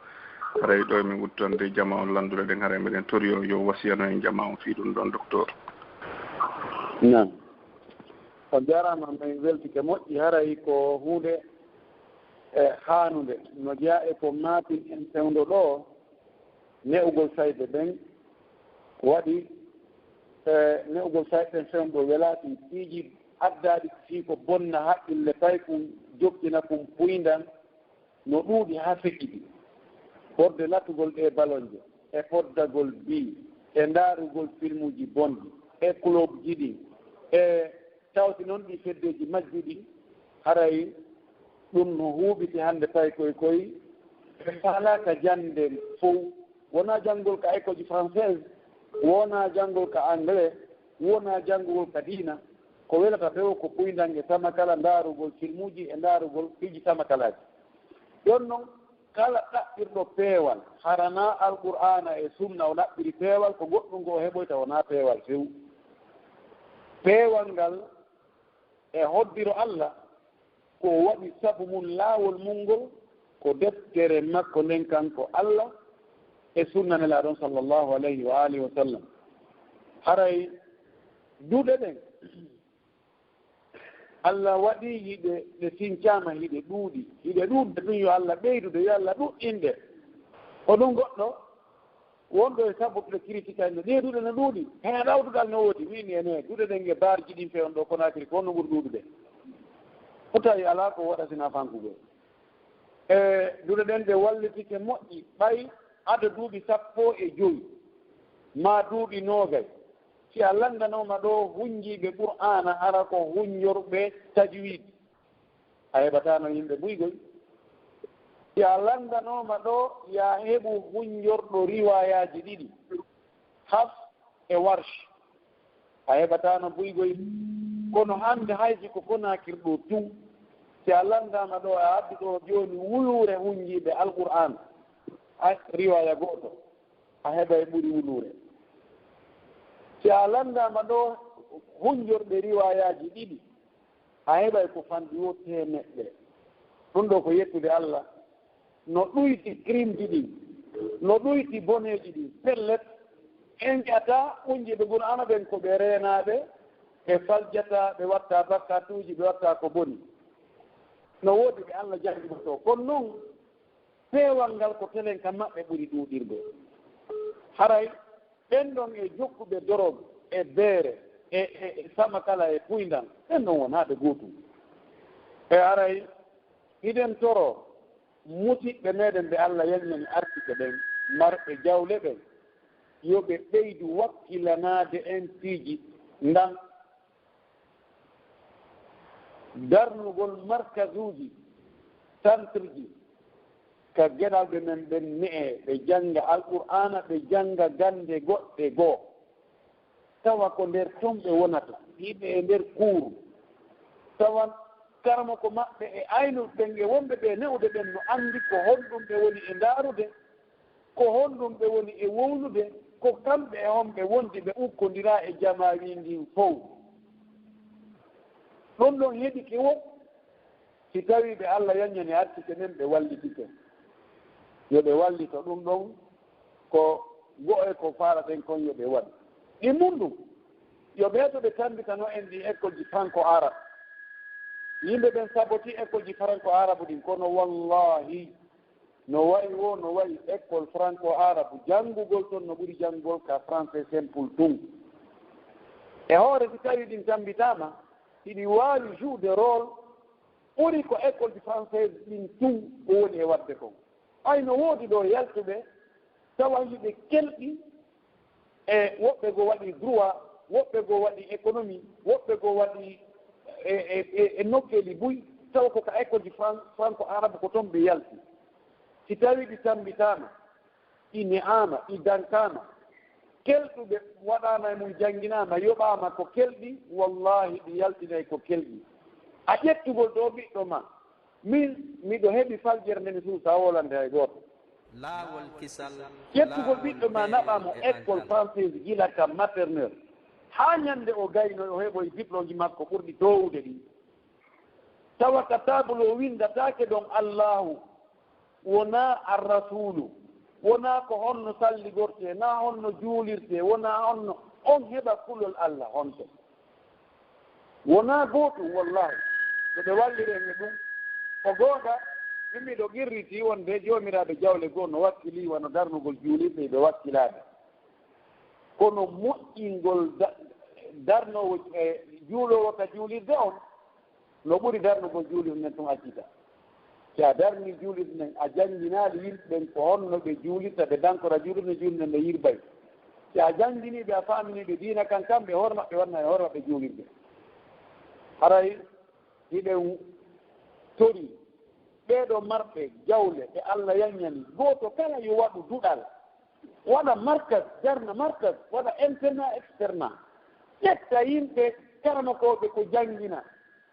Haray ɗoo e min uttande jamaa on lanndude ɗen, haray miɗen tori on yo wasiyano en jamaa on fii ɗum ɗon, docteur. Naam. On jaaraama, min weltike moƴƴi. Haray ko huunde e haanunde no jeyaa e ko maatin en fewndo ɗoo, ne'ugol sayɓe ɓen. Ko waɗi e ne'ugol sayɓe ɓen fewndo ɗoo welaaki, piiji addaaɗi fii ko bonna haqqille, paykun jokkina kun puyndan no ɗuuɗi haa feƴƴiti. Fodde latugol ɗee balonje, e foddagol bii, e ndaarugol filmuuji bonɗi, e kulobji ɗin, e tawti non ɗi feddeeji majjuɗi, haray ɗum no huuɓiti hannde paykoy koy, ɓe faalaaka jannde fow, wonaa janngol ka école française, wonaa janngol ka anglais, wonaa janngugol ka diina, ko welata ɓe o ko puyndange samakala, ndaarugol filmuuji e ndaarugol piiji samakalaaji. Ɗon non, kala ɗaɓɓirɗo peewal, hara naa Alqur'aana e Sunna o ɗaɓɓiri peewal, ko goɗɗum ko o heɓoyta, wonaa peewal few. Peewal ngal e hoddiro Alla, ko o waɗi sabu mun, laawol mun ngol, ko deftere makko nden kanko Alla e Sunna Nelaaɗo on sallallahu alayhi wa alihi wa sallam. Haray duɗe ɗen, Alla waɗi hiɗe, ɗe sincaama, hiɗe ɗuuɗi. Hiɗe ɗuuɗude ɗum, yo Alla ɓeydude, yo Alla ɗuɗɗinde. Ko ɗum goɗɗo wonɗo e sabutude kiritika en, ɗee duɗe no ɗuuɗi. Heen ɗawtugal no woodi, min e ne, duɗe ɗen e baarji ɗin fewndo Konaakiri, ko honno ɓuri ɗuuɗude? Ko tawi alaa ko waɗa sinaa fankugol. E duɗe ɗen ɗe wallitike moƴƴi, ɓay ado duuɓi sappo e jowi, maa duuɓi noogay. Si a lanndanooma ɗoo hunnjiiɓe Qur'aana, hara ko hunnjorɓe tajwiid, a heɓataano yimɓe buy goy. Si a lanndanooma ɗoo, yo a heɓu hunnjorɗo riwaayaaji ɗiɗi, Hafs e Warsh, a heɓataano buy goy. Kono hannde, hay si ko Konaakiri ɗoo tun, si a lanndaama ɗoo, a addu ɗoo jooni wuluure hunnjiiɓe Alqur'aan, a riwaaya gooto, a heɓay ɓuri wuluure. Si a lanndaama ɗoo hunnjorɓe riwaayaaji ɗiɗi, a heɓay ko fanɗi woo teemeɗɗe. Ɗum ɗoo ko yettude Alla no ɗuyti krimji ɗin, no ɗuyti boneeji ɗin. Pellet, en ƴataa hunnjiiɓe Qur'aana ɓen ko ɓe reenaaɓe, ɓe faljataa, ɓe wattaa bakkatuuji, ɓe wattaa ko boni. No woodi ɓe Alla janngintoo. Kono non, peewal ngal ko telen ka maɓɓe ɓuri ɗuuɗirde. Haray ɓen ɗon e jokkuɓe dorog e beere, e, e, e sama kala e puyndan, ɓen non wonaa ɓe gootun. E aray, hiɗen toroo musiɓɓe meɗen ɓe Alla yaññani artike ɓen, marɓe jawle ɓen, yo ɓe ɓeydu wakkilanaade en piiji ndan darnugol markazuuji, santirji, ka geɗalɓe men ɓen ne'e, ɓe jannga Alqur'aana, ɓe jannga gannde goɗɗe goo. Tawa ko nder ton ɓe wonata, hiɓe e nder kuuru. Tawa karamoko maɓɓe e aynuɓe ɓen e wonɓe ɓe ne'ude ɓen no anndi ko honɗum ɓe woni e ndaarude, ko honɗum ɓe woni e wowlude, ko kamɓe e honɓe wondi ɓe ukkondiraa e jamaa wii ndin fow. Ɗum ɗon heɓike wo, si tawii ɓe Alla yaññani artike men, ɓe wallitike. Yo ɓe wallito ɗum ɗon, ko go'o e ko faalaɗen kon yo ɓe waɗu. Ɗimmun ɗum, yo ɓe to ɓe tammbitano en ɗi école ji franco arabe. Yimɓe ɓen saboti école ji franco arabe ɗin, kono wallahi, no wa'i woo, no wa'i école franco arabe, janngugol ton no ɓuri janngugol ka français simple tun. E hoore, si tawii ɗin tammbitaama, hiɗi waawi jouer rôle ɓuri ko école ji française ɗin tun ko woni e waɗde kon. Ay, no woodi ɗoo yaltuɓe, tawa hiɓe kelɗi, e woɓɓe goo waɗi droit, woɓɓe goo waɗi économie, woɓɓe goo waɗi e, e, e, e nokkeeli buy, tawa ko ka école ji fran-, franco arabe ko ton ɓe yalti. Si tawii ɗi tammbitaama, ɗi ne'aama, ɗi dankaama, kelɗuɓe waɗaama e mun, jannginaama, yoɓaama ko kelɗi, wallahi ɗi yaltinay ko kelɗi. A ƴettugol ɗoo ɓiɗɗo maa, min miɗo heɓi faljere nde mi suusaa wolande hay gooto. Laawol kisal, ƴettugol laawol ɓiɗɗo ma, naɓaa mo école française gila ka maternelle, haa ñande o gaynoy, o heɓoy diplômeji makko ɓurɗi toowude ɗin. Tawa ka taabul o winndataake ɗon Allaahu, wonaa Arrasuulu, wonaa ko honno salligortee, naa honno juulirtee, wonaa honno on heɓa kulol Alla honto. Wonaa gootum, wallahi, no ɓe walliri en e ɗum. Ko goonga, min miɗo qirritii wonde joomiraaɓe jawle goo no wakkilii wano darnugol juulirde, ɓe wakkilaade. Kono moƴƴingol da-, darnoowo, e juuloowo ka juulirde on, no ɓuri darnugol juulirde nden tun accita. Si a darnii juulirde nden, a jannginaali yimɓe ɓen ko honno ɓe juulirta, ɓe dankora juulirde, juulirde nden no yirbay. Si a jannginii ɓe, a faaminii ɓe diina kan, kamɓe hoore maɓɓe waɗna e hoore maɓɓe juulirde. Haray hiɗen torii ɓee ɗoo marɓe jawle ɓe Alla yaññani, gooto kala yo waɗu duɗal, waɗa markaz, darna markaz, waɗa internat, externat, ƴetta yimɓe karamokooɓe ko janngina,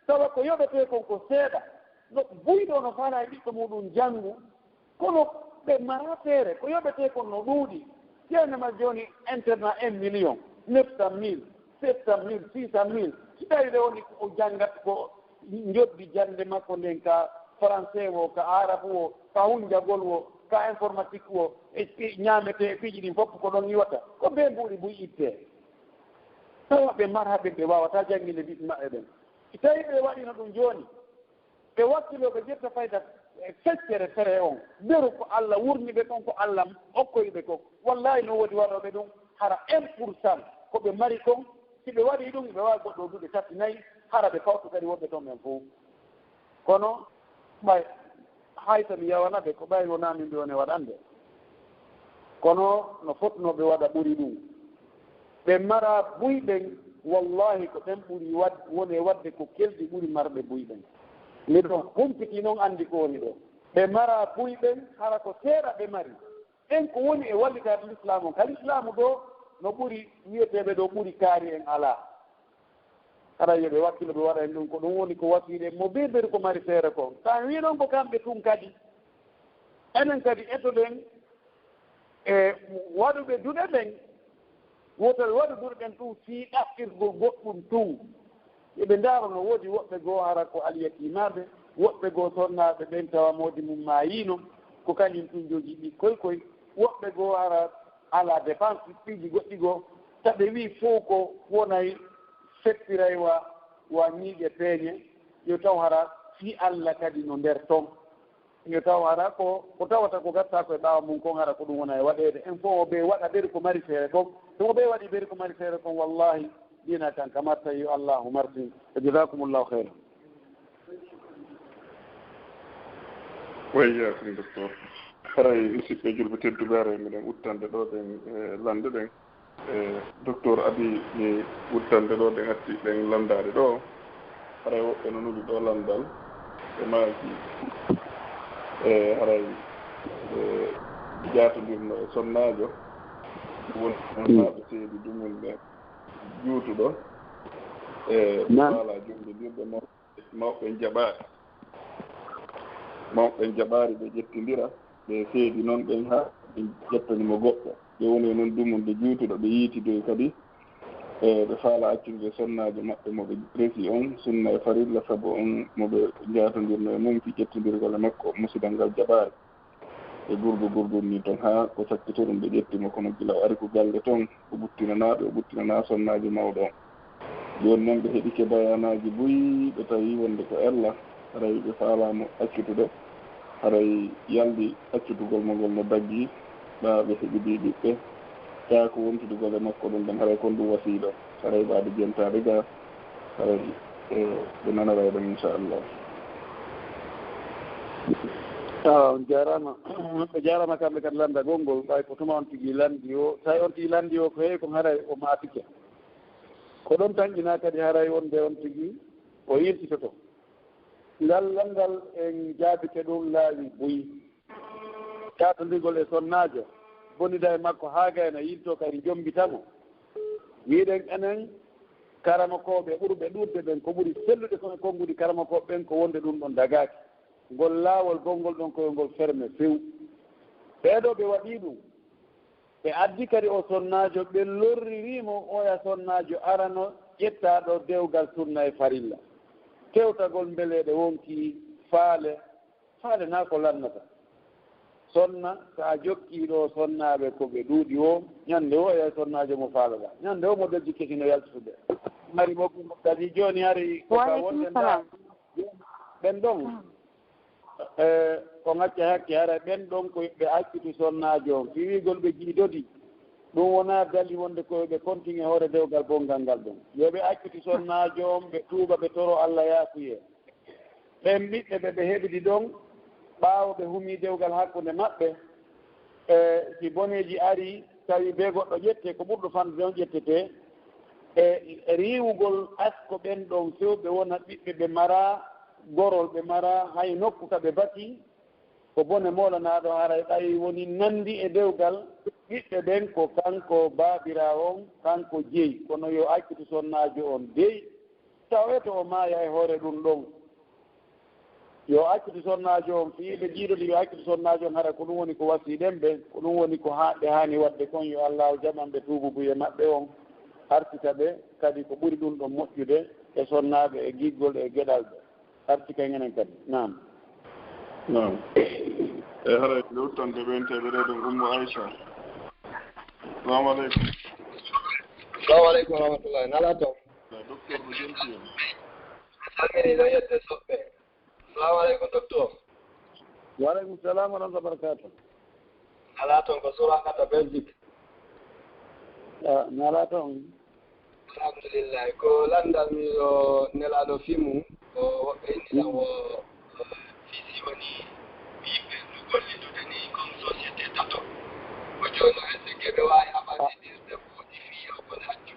tawa ko yoɓetee kon ko seeɗa. No buyɗo no faalaa e ɓiɗɗo muuɗum janngu, kono ɓe maraa feere. Ko yoɓetee kon no ɗuuɗi. Ƴeewnema jooni internat un million, neuf cent mille, sept cent mille, six cent mille. Si tawii ɓe woni ko o janngat ko njoɓdi jannde makko nden ka français woo, ka arabe woo, ka hunjagol woo, ka informatique woo, e, e ñaametee e piiji ɗin fof ko ɗon iwata. Ko bee mbuuɗi buy ittee. Tawa ɓe maraa ɓe, ɓe waawataa jannginde ɓiɓɓe maɓɓe ɓen. Si tawii ɓe waɗino ɗum jooni, ɓe wakkiloo, ɓe ƴetta fayda e feccere fere on. Beru ko Alla wurni ɓe kon, ko Alla okkoyi ɓe kon. Wallahi, no woodi waɗooɓe ɗum, hara un pour cent ko ɓe mari kon, si ɓe waɗii ɗum, ɓe waawi goɗɗo duuɓi tati, nayi, hara ɓe fawtu kadi wonɓe ton ɓen fow. Kono ɓay, hay so mi yawana ɓe, ko ɓay wonaa min ɓe woni waɗande. Kono no fotnoo ɓe waɗa ɓuri ɗum. Ɓe maraa buy ɓen, wallahi, ko ɓen ɓuri wad-, woni e waɗde ko kelɗi ɓuri marɓe buy ɓen. Miɗo humpiti non, anndi ko woni ɗoo. Ɓe maraa buy ɓen, hara ko seeɗa ɓe mari. Ɓen ko woni e wallitaade Lislaamu on. Ka Lislaamu ɗoo, no ɓuri wi'eteeɓe ɗoo ɓuri kaari en alaa. Haray yo ɓe wakkilo, ɓe waɗa en ɗum. Ko ɗum woni ko wasiyiɗen mo bee beru ko mari feere kon. Ka en wii non ko kamɓe tun kadi, enen kadi etoɗen e waɗuɓe duɗe ɗen, wota ɓe waɗu duɗe ɗen tun fii ɗaɓɓirgol goɗɗum tun. Yo ɓe ndaaro, no woodi woɓɓe goo hara ko alyatiimaaɓe, woɓɓe goo sonnaaɓe ɓen tawa moodi mum maayiino, ko kañum tun jogii ɓikkoy koy, woɓɓe goo hara alaa dépense, piiji goɗɗi goo, ta ɓe wii fow ko wonay fettiray wa, wa ñiiƴe peeñe, yo taw hara fii Alla kadi no nder ton. Yo taw hara ko, ko tawata ko gatta ko e ɓaawo mum kon, hara ko ɗum wona e waɗeede. En fof o ɓe waɗa ɓeru ko mari feere kon. Ɗum o ɓe waɗi ɓeru ko mari feere kon, wallahi, Diina kan ka martay yo Allaahu martin. Wa jazakumullahu khayran. Wa iyyakum, Docteur. Haray musidɓe julɓe tedduɓe, haray miɗen uttande ɗo ɗen, eh, lanɗe ɗen. Eh, Docteur Abi, mi uttande ɗo ɗen hatti ɗen landaade ɗo. Haray woɓɓe no nuli ɗo landal. E maaki. Eh, haray, eh, jaatondirno e sonnaajo. Won, won maa ɓe seedi dumunde juutuɗo. E faala jonndidirde mawɓe, mawɓe en jaɓaari. Mawɓe en jaɓaari ɓe ƴettindira, ɓe seedi non ɓen haa ɓe ƴettani mo goɗɗo. Ɓe woni e non dumunde juutuɗo, ɓe yiitidoyi kadi. E ɓe faala accude sonnaajo maɓɓe mo ɓe resi on sunna e farilla, sabu on mo ɓe jaatondirno e mum fii ƴettindirgol e makko, musidal ngal jaɓaari. E gurdu gurdun ni ton, haa ko sakkiti ɗum, ɓe ƴetti mo, kono gila o ari ko galle ton, o ɓuttinanaa ɓe, o ɓuttinanaa sonnaajo mawɗo on. Jooni non ɓe heɓike bayaanaaji buy, ɓe tawi wonde ko ella, haray ɓe faalaa mo accutude, haray yaldi accutugol mo ngol no daggi, ɓaa ɓe heɓidii ɓiɓɓe, taa ko wontudugol e makko ɗum ɗon, haray kon ɗum wasiila, haray ɓaade jentaade gaa, haray, e, ɓe nanaray ɗon, inchallah. Awa, on jaaraama. Ɓe jaaraama kamɓe kadi lanndagol ngol, ɓay ko tuma on tigi lanndi o, tawi on tigi lanndi o ko heewi kon haray o maatike. Ko ɗon tanƴinaa kadi haray wonde on tigi o yiltitoto. Ngal lanndal en jaabike ɗum laawi buy. Jaatondirgol e sonnaajo, bonida e makko haa gayna yiltoo kadi jommbita mo. Wiɗen enen karamokooɓe ɓurɓe ɗuuɗde ɓen, ko ɓuri sellude kon e konnguɗi karamokooɓe ɓen ko wonde ɗum ɗon dagaaki. Ngol laawol gonngol ɗon ko yo ngol ferme few. Ɓee ɗoo ɓe waɗii ɗum. Ɓe addi kadi oo sonnaajo, ɓe lorririi mo, oya sonnaajo arano ƴettaaɗo dewgal sunna e farilla. Tewtagol mbeleeɗe wonkii faale, faale naa ko lannata. Sonna, so a jokkii ɗoo sonnaaɓe ko ɓe ɗuuɗi woo, ñannde woo oya sonnaajo mo faalaɗaa. Ñannde woo mo dojji kesi no yaltude. Mari ɓoggu kadi jooni hari ko ka wonde ndaa. Ɓen ɗon, e, ko ngacca hakke, hara ɓen ɗon ko ɓe accutu sonnaajo on. Fii wi'ugol ɓe jiidodi, ɗum wonaa dali wonde ko ɓe kontinue hoore dewgal bongal ngal ɗon. Yo ɓe accutu sonnaajo on, ɓe tuuba, ɓe toro Alla yaafuyee. Ɓen ɓiɓɓe ɓe ɓe heɓidi ɗon, ɓaawo ɓe humii dewgal hakkunde maɓɓe, e si boneeji arii, tawi bee goɗɗo ƴettee, ko ɓurɗo fanɗude on ƴettetee, e riiwugol asko ɓen ɗon few, ɓe wona ɓiɓɓe, ɓe maraa gorol, ɓe maraa hay nokku ka ɓe bakii, ko bone moolanaaɗo, haray ɓay woni nanndi e dewgal ɓiɓɓe ɓen, ko kanko baabiraawo on, kanko jeyi. Kono yo accutu sonnaajo on dey, taweto o maaya e hoore ɗum ɗon. Yo accutu sonnaajo on, fii ɓe jiiɗo ɗi, yo accutu sonnaajo on, hara ko ɗum woni ko wasiiɗen ɓe, ko ɗum woni ko ha-, ɓe haani waɗde kon. Yo Allaahu jaɓan ɓe tuububuye maɓɓe on, artita ɓe kadi ko ɓuri ɗum ɗon moƴƴude e sonnaaɓe, e giggol, e geɗalɓe. Arti kan enen kadi. Naam. Naam. E haray nde uttante ɓen teɓere ɗon Ummu Aisha. Salamu aleykum. Salamu aleykum wa rahmatullahi. Nala to. Docteur no jenti en. Salmini no yedde soɓɓe. Salamu aleykum, docteur. Wa aleykum salam wa rahmatullahi wa barakatuh. Nala ton ko Surakata Belgique. Ah, nala ton. Alhamdulillah. Ko landal mi yo nelaɗo fimu, ko woɓɓe inni lan wo, eh, fii si woni ɓiɓɓe no gollitude ni comme société tato. Ko jooni no est-ce que ɓe waawi avantidirde ko ɗi fii o kon hajju?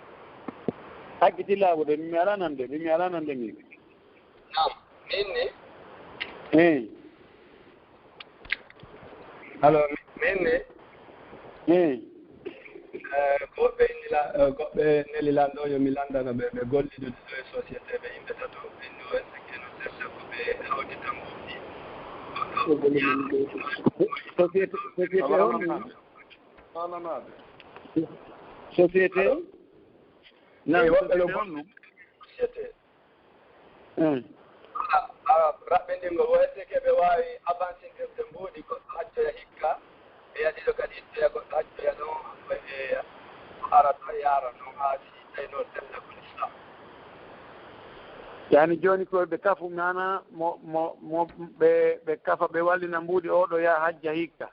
Hakkiti laaɓude, mi alaa nande, mi alaa nande mi. Naam, min ni. Eh. Allo, min ni. Eh. Eh, ko woɓɓe inni la-, eh, ko woɓɓe neli lan ɗo yo mi landano ɓe, ɓe gollidude ɗo e société ɓe yimɓe tato, ɓe inni o est-ce que no sella ko ɓe hawti tan mofti. Société, société on ni? Société? Naam, eh, woɓɓe no société on? Société. Eh. Ah, ah, raɓɓinɗingol, wo est-ce que ɓe waawi avantindirde mbuuɗi goɗɗo hajjoya hikka, ɓe yaɗiɗo kadi ittoya goɗɗo hajjoya ɗon, e arata yaara non haa si tawi non sella ko Islam. Yani jooni ko ɓe kafu, maana mo, mo, mo, ɓe, ɓe kafa, ɓe wallina mbuuɗi oɗo yaa hajja hikka.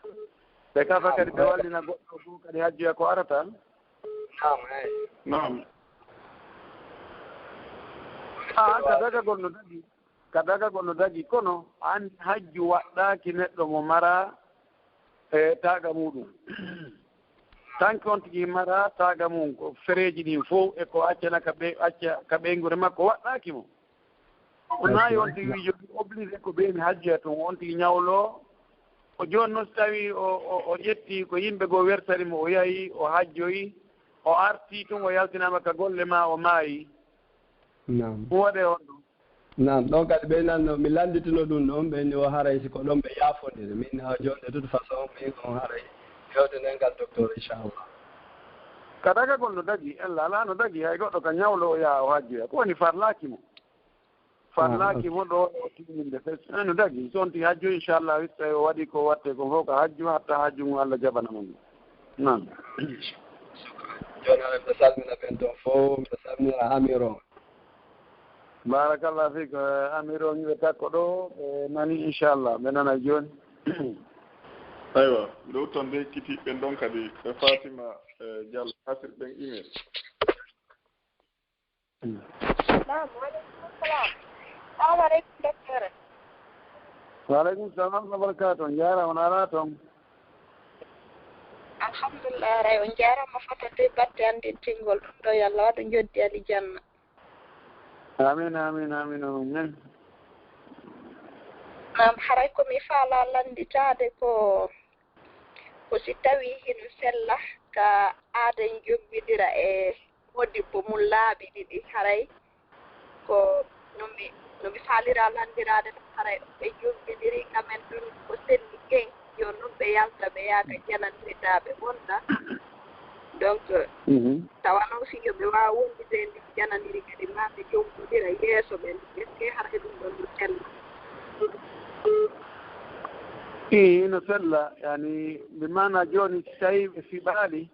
Ɓe kafa kadi ɓe wallina goɗɗo goo kadi hajjoya ko arata. Naam, eey. Naam. Ah, ka dagagol no dagi. Ka dagagol no dagi. Kono an hajju waɗɗaaki neɗɗo mo maraa e taaga muuɗum. Tanki on tigi maraa taaga mum, ko fereeji ɗin fow e ko accana ka ɓe-, acca ka ɓeynguure makko waɗɗaaki mo. Wonaa yo on tigi wiijo obligé ko ɓe mi hajjoya tun, on tigi ñawloo. O jooni non si tawii o, o, o ƴetti ko yimɓe goo wertani mo, o yahi, o hajjoyi, o artii tun, o yaltinaama ka golle maa, o maayi. Naam. Ɗum waɗee on ɗum. Naam, ɗon kadi ɓe nan no, mi lannditino ɗum ɗon, ɓe ni o haray si ko ɗon ɓe yaafondiri. Min, ah, jooni de toute façon, min on haray hewtinen ngal docteur, inchallah. Ka dagagol no dagi, ella alaa no dagi, hay goɗɗo ka ñawlo o yaha o hajjoya. Ko woni farlaaki mo? Farlaaki mo ɗo o timminde fes. Eh, no dagi, so on ti hajjo, inchallah, so tawi o waɗi ko watte kon fof ko hajju, hatta hajju ngun Allah jaɓana mo ngun. Naam. Jooni hara miɗo salmina ɓen ton fof, miɗo salmina Amir on. Barakallah fik, eh, Amir on, ɓe takko ɗo, ɓe nani, inchallah, ɓe nana jooni. Aywa, ɗo ton de kiti ɓen ɗon kadi, e Fatima, eh, Diallo, hasir ɓen email. Naam, wa aleykum salam. Salamu aleykum, docteur. Wa aleykum salam wa barakatuh. On jaaraama, on alaa ton. Alhamdulillah, haray on jaaraama fota de batte anndintingol ɗum ɗo, yo Allah waɗu njoɓdi alijanna. Amin, amin, amin, amin. Naam, haray ko mi faalaa lannditaade ko Ko si tawii hino sella ka aaden jommbindira e modibbo mun laabi ɗiɗi, haray ko no mi, no mi faalira lanndiraade ɗum, haray ɓe jommbindiri ka men ɗon ko selli ken, yo non ɓe yalta ɓe yaha ka janandiritaaɓe wonda. Donc, mhm, tawa non si yo ɓe waawa wondude e ndin janandiri kadi, maa ɓe jommbindira yeeso ɓen. Est-ce que hara e ɗum ɗon no sella? Ii, no sella, yani, bi maana jooni, si tawii ɓe fiɓaali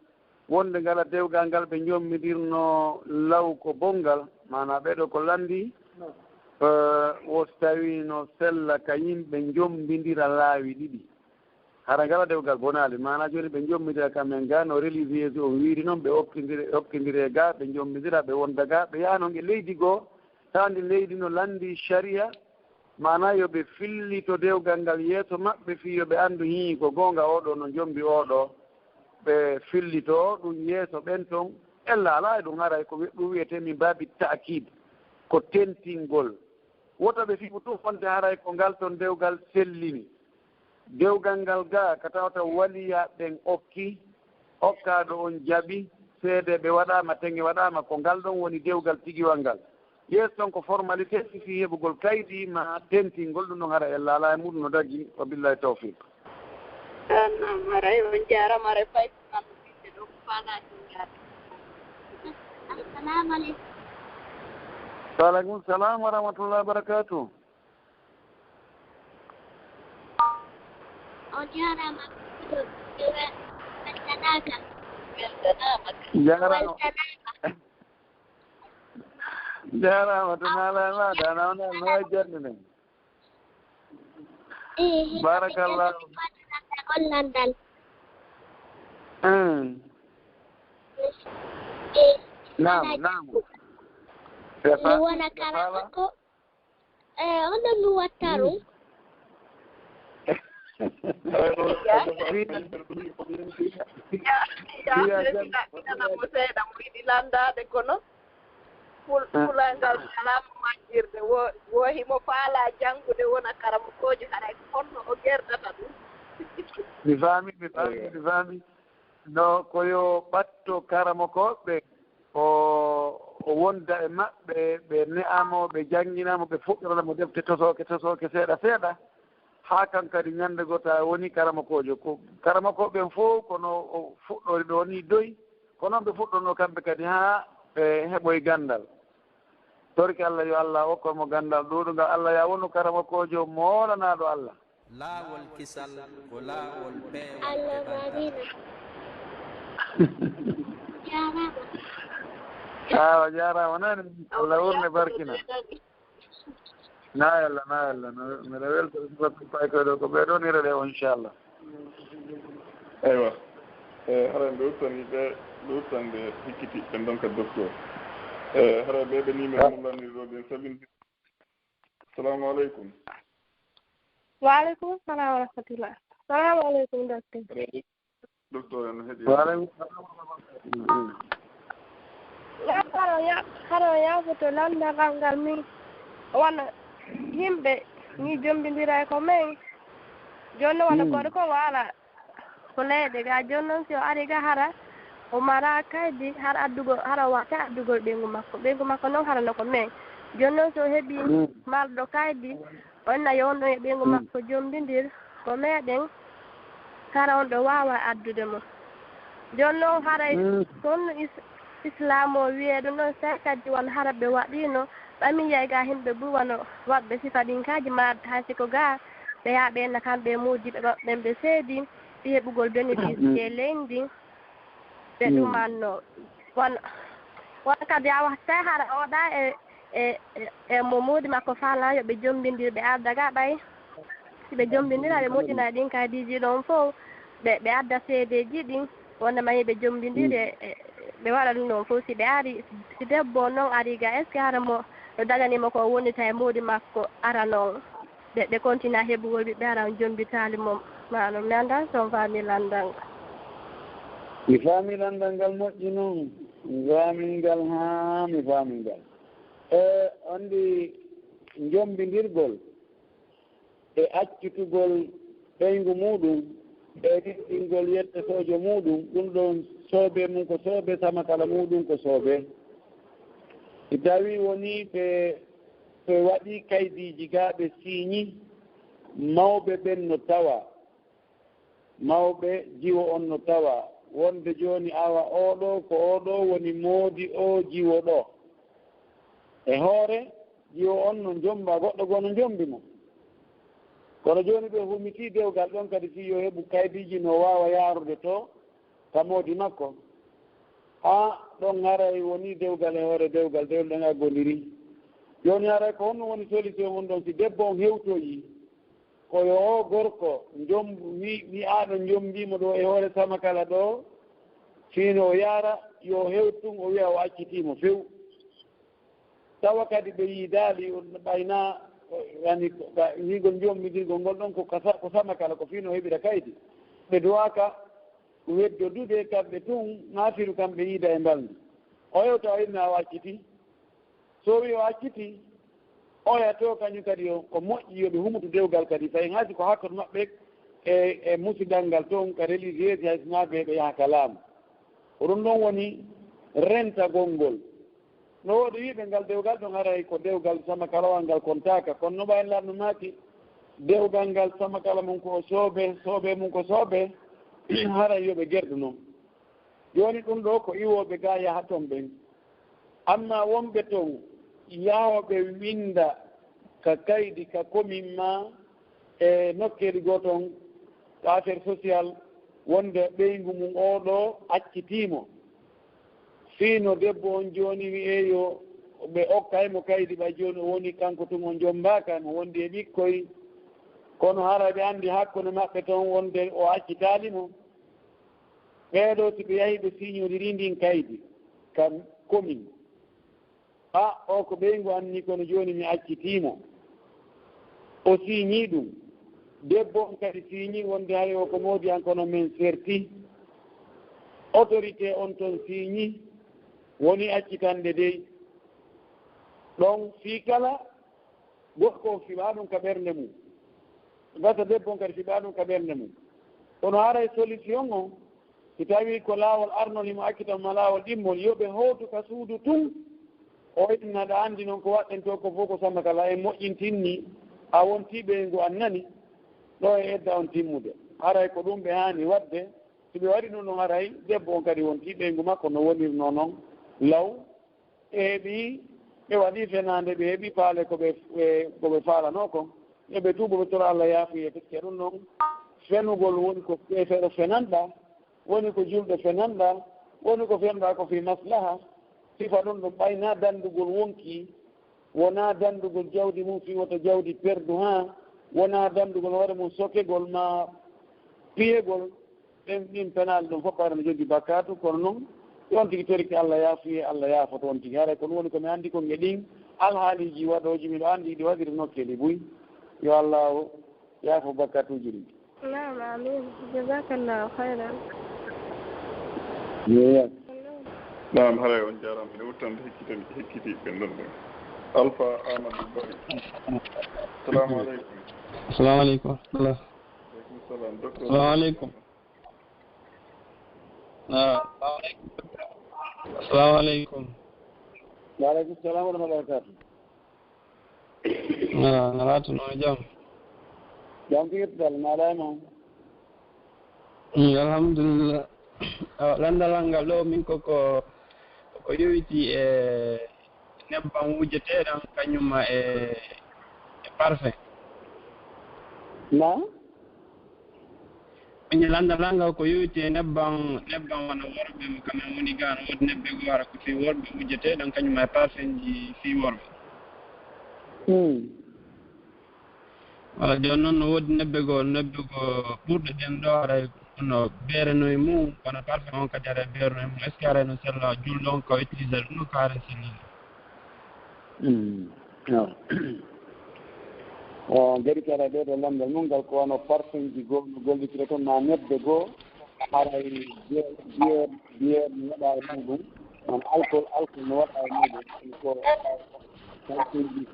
wonde ngala dewgal ngal ɓe jommbidirnoo law ko bonngal, maanaa ɓee ɗoo ko lanndii, eh, wo si tawii no sella ka yimɓe jommbindira laawi ɗiɗi. Hara ngala dewgal bonaali, maanaa jooni ɓe jommbindira kamɓe gaa no religieuse on wiiri non, ɓe okkindire, okkindire gaa, ɓe jommbindira, ɓe wonda gaa, ɓe yaha non e leydi goo, tawa ndi leydi no lanndii sharia, maanaa yo ɓe fillito dewgal ngal yeeso maɓɓe fii yo ɓe anndu hii ko goonga oo ɗoo no jommbi oo ɗoo, ɓe fillito ɗum yeeso ɓen ton, ella alaa e ɗum haray ko wi-, ɗum wi'etee min baabi ta'kiid, ko tentingol. Woto ɓe fiɓu tun wonde haray ko ngal ton dewgal sellini. Dewgal ngal gaa ka tawata waliyaaɓe ɓen okki, okkaaɗo on jaɓi, seedeeɓe waɗaama, teŋe waɗaama, ko ngal ɗon woni dewgal tigiwal ngal. Yeeso ton ko formalité, si fii heɓugol kaydi maa tentingol, ɗum ɗon hara ella alaa e muɗum no dagi, wa billahi tawfiq. Ah, naam, haray on jaaraama, haray fay ko kamɓe ɓiɓɓe ɗoo ko faalaaki yaade. Assalamu aleykum. Wa aleykum salam wa rahmatullahi wa barakatuh. On jaaraama, weltanaaka. Jaaraama. Weltanaaka. Jaaraama, to naala e maaɗa, ana on no e jannde nden. Eh, barakallah. Gollal ngal. Hmm. Eh, naam, naam. Mi wona kala ko Eh, on ɗon mi watta ɗum. Mo seeɗa, mo yiɗi lanndaade kono pul-, pulangal alaa mo majjirde, wo, wo himo faalaa janngude, wona karamokoojo, haray ko honno o gerdata ɗum? Mi faami, mi faami, mi faami. No ko yo ɓatto karamokooɓe, o, o wonda e maɓɓe, ɓe ne'a mo, ɓe janngina mo, ɓe fuɗɗorana mo defte tosooke, tosooke seeɗa seeɗa, haa kan kadi ñannde goo tawa woni karamokoojo. Ko karamokooɓe ɓen fow ko no o fuɗɗori ɗoo nii doy, ko non ɓe fuɗɗornoo kamɓe kadi haa ɓe heɓoyi ganndal. Torki Allah, yo Allah okko mo ganndal ɗuuɗungal. Allah, yo a wonu karamokoojo moolanaaɗo Allah. Laawol kisal ko laawol peewal e ɓantal. Allahumma amiin. Jaaraama. Awa, jaaraama nani. Allah wurne barkina. Na yalla, na yalla. No, miɗo welta pay koy ɗo ko ɓe ɗon ira ɗe o, inchallah. Eywa. E, hara ɓe uttani ɓe, ɓe uttande hikkiti ɓen ɗon ka docteur. Eh, hara ɓe ɓe numéro mo lanirɗo ɓen sabinti. Assalamu alaikum. Wa alaikum salam wa rahmatullah. Assalamu alaikum, docteur. Docteur en heɗi. Wa alaikum salam wa rahmatullah. Haro ya-, haro yaafoto lanndal ngal min wano yimɓe ni jombindira e ko men. Jooni non wano Mm. gooto kon o ara ko leyɗe ga. Jooni non si o ari ga hara o mara kaydi, hara addugol, hara o waawata addugol ɓeyngu makko. Ɓeyngu makko non hara no ko men. Jooni non si o heɓi Mm. marɗo kaydi, o inna yo on ɗon e ɓeyngu Mm. makko jombindir ko meɗen, hara on ɗo waawa addude mo. Jooni non haray Mm. ko honno is-, Islaam o wi'e ɗum ɗon, sey kadi wano hara ɓe waɗiino, ɓay min yi'ay ga himɓe buy wano waɗɓe sifa ɗin kaaji maaɗa, hay si ko ga ɓe yaha ɓe enna kamɓe e moodiɓɓe maɓɓe ɓen ɓe seedi, fii heɓugol bénéfice Mm. e leydi ndin. Ɓe Mm. ɗumanno. Wano, wano kadi a wattay hara oɗa e, e, e, e mo moodi makko faalaa yo ɓe jombindir, ɓe arda ga ɓay. Si ɓe jombindira, ɓe moƴƴina ɗin kaydiiji ɗon fow, ɓe, ɓe adda seedeeji ɗin, wonde ma ɓe jombindiri, Mm. e, e, ɓe waɗa ɗum ɗon fow. Si ɓe ari, si debbo on non ari ga, est-ce que hara mo, no daganimo ko wonita e moodi makko ara non? Ɓe, ɓe kontina heɓugol ɓiɓɓe hara on jombitaali mo. Maano mi anndaa si on faami lanndal ngal. Mi faami lanndal ngal moƴƴi non. Mi faami ngal haa mi faami ngal. E, anndi jombindirgol e accitugol ɓeyngu muuɗum e ɗiɗɗingol yetto soojo muuɗum, ɗum ɗon soobee mum ko soobee, sama kala muuɗum ko soobee. Si tawii wonii ɓe, ɓe waɗii kaydiiji gaa ɓe siiñi, mawɓe ɓen no tawa, mawɓe jiwo on no tawa, wonde jooni awa oo ɗoo ko oo ɗoo woni moodi oo jiwo ɗoo. E hoore, jiwo on no jomba, goɗɗo goo no jombi mo. Kono jooni ɓe humitii dewgal ɗon kadi fii yo heɓu kaydiiji no waawa yaarude to ka moodi makko. Haa ɗon haray wonii dewgal e hoore dewgal, dewle ɗen aggondiri. Jooni haray ko honno woni solution on ɗon si debbo on hewtoyii? Ko yo oo gorko jomb-, wi-, wi'aaɗo jombii mo ɗoo e hoore sama kala ɗoo, fii no o yaara, yo o hewtu tun, o wi'a o accitii mo few. Tawa kadi ɓe yiidaali, ɓay naa, yani, ka, higol jombindirgol ngol ɗon ko ka sa-, ko sama kala, ko fii no heɓira kaydi. Ɓe duwaaka weddodude kamɓe tun, maa firu kamɓe yiida e mbalndi. O hewta o inna o accitii. So o wi'i o accitii, oya to kañum kadi yo, ko moƴƴi yo ɓe humutu dewgal kadi, fay haa si ko hakkunde maɓɓe e, e musidal ngal toon ka religieuse, hay sinaa ɓe, ɓe yaha ka laamu. Ko ɗum ɗon woni rentagol ngol. No woodi wi'ɓe ngal dewgal ɗon haray ko dewgal sama kalawal ngal kontaaka, kono no ɓay Laamɗo maaki, dewgal ngal sama kala mum ko o soobe, soobe mum ko soobe, haray yo ɓe gerɗu non. Jooni ɗum ɗoo ko iwooɓe gaa yaha ton ɓen. Ammaa wonɓe ton yahooɓe winnda ka kaydi ka komin maa e nokkeeli goo ton ka affaire social wonde ɓeyngu mum oo ɗoo accitii mo. Fii no debbo on jooni wi'ee yo ɓe okkay mo kaydi ɓay jooni o woni kanko tun o jommbaaka, mo wondi e ɓikkoy. Kono hara ɓe anndi hakkunde maɓɓe ton wonde o accitaali mo. Ɓee ɗoo, si ɓe yahii ɓe siiñodirii ndin kaydi ka komin, a, oo ko ɓeyngu an nii, kono jooni mi accitii mo. O siiñii ɗum. Debbo on kadi siiñii wonde hay oo ko moodi an, kono men serti. Autorité on ton siiñii, woni accitande dey. Ɗon fii kala Gorko on fiɓaa ɗum ka ɓernde mum. Gasa debbo on kadi fiɓaa ɗum ka ɓernde mum. Kono haray solution on, si tawii ko laawol arnol himo accita mo maa laawol ɗimmol, yo ɓe hootu ka suudu tun. O inna ɗa anndi non ko waɗɗen to ko fof ko sama kala en moƴƴintinni, a wontii ɓeyngu an nani, ɗo e edda on timmude. Haray ko ɗum ɓe haani waɗde. Si ɓe waɗi ɗum ɗon haray debbo on kadi wontii ɓeyngu makko no wonirnoo non law. Ɓe heɓi, ɓe waɗi fenaande, ɓe heɓi faale ko ɓe, ɓe, ko ɓe faalanoo kon. Yo ɓe tuubo, ɓe tora Allah yaafuyee, parce que ɗum ɗon fenugol woni ko ɓe fe-, ɗo fenanɗaa, woni ko julɗo fenanɗaa, woni ko fenɗaa ko fii maslaha. Sifa ɗum ɗon ɓay naa dandugol wonkii, wonaa dandugol jawdi mum fii wota jawdi perdu haa, wonaa dandugol hoore mum sokegol maa piyegol, ɓen, ɗin penaali ɗum fof ɓayra no jogii bakkaatu, kono non Si on tigi torike Allah yaafuyee, Allah yaafoto on tigi. Haray ko ɗun woni ko mi anndi kon e ɗin alhaaliiji waɗooji, miɗo anndi hiɗi waɗiri nokkeeli buy. Yo Allaahu yaafo bakkatuuji ɗin. Naam, amiin. Jazakallahu khairan. Yo yaafo. Naam, haray on jaaraama. Ene wottande hekkitande, hekkiti ɓen ɗon ɓen. Alfa Amadou Bari. Assalamu aleykum. Assalamu aleykum wa rahmatullah. Aleykum salam. Docteur. Assalamu aleykum. Ah, assalamu aleykum. Wa aleykum salam wa rahmatullahi wa barakatuh. Ah, na laatono jam? Jam ko yettude Allah, maa alaa e maa? Mm, alhamdulillah. Ah, lanndal an ngal ɗoo, min ko, ko, ko yowitii e nebban wujeteeɗan, kañum e, e parfum. Naam? Min lanndal an ngal ko yowitii e nebban, nebban wano worɓe, mo kamen woni ga no woodi nebbe goo hara ko fii worɓe wujeteeɗan, kañum e parfumji fii worɓe. Hmm. Wala jooni noon no woodi nebbe goo, nebbe goo ɓurɗe ɗen ɗoo haray no beere no e mum, kono parfum on kadi haray beere no e mum. Est-ce que haray no sella julɗo on ka o utilisa ɗum no ka haray sella? Mm. No. O gari kala ɓee ɗo lanndal mum ngal ko wano parfumji goo no gollitira toon, ma nebbe goo haray biyeer, biyeer, biyeer no waɗa e muɗum, man alcool, alcool no waɗa e muɗum. Ɗum ko parfumji,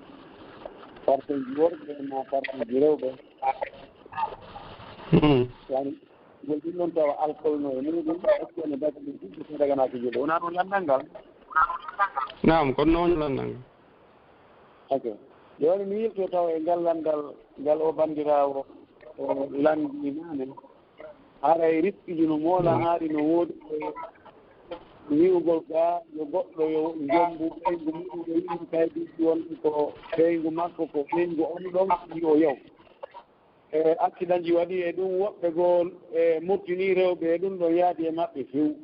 parfumji worɓe ma parfumji rewɓe. Hmm. Yani, ngol ɗum ɗon tawa alcool no e muɗum, est-ce que ene daga ɗum ɗum ko daganaaki juuɗe? Wonaa ɗum lanndal ngal? Naam, kono noon lanndal ngal. Ok. Jooni mi yilto tawa e ngal lanndal ngal o banndiraawo o lanndii naane. Haray riskiiji no moola haa ɗi no woodi e wi'ugol gaa yo goɗɗo yo jombu ɓeyngu muɗum, o yiɗi kaydi wonde ko ɓeyngu makko, ko ɓeyngu on ɗon, yo o yaw. E accidentji waɗi e ɗum, woɓɓe goo e Murtini rewɓe e ɗum ɗon yaadi e maɓɓe few.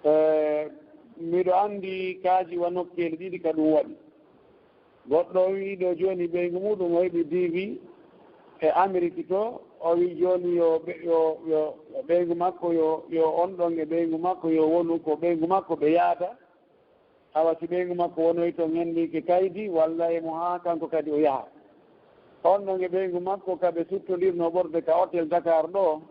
E miɗo anndi kaaji wa nokkeeli ɗiɗi ka ɗum waɗi. Goɗɗo o wi'i ɗoo jooni ɓeyngu muɗum o heɓi D V e Amerik to, o wi'i jooni yo ɓe-, yo, yo, yo ɓeyngu makko yo, yo on ɗon e ɓeyngu makko yo wonu ko ɓeyngu makko ɓe yaada. Awa si ɓeyngu makko wonoy ton henndike kaydi, walla e mo haa kanko kadi o yaha. On ɗon e ɓeyngu makko ka ɓe suttondirnoo ɓorde ka hotel Dakar ɗoo,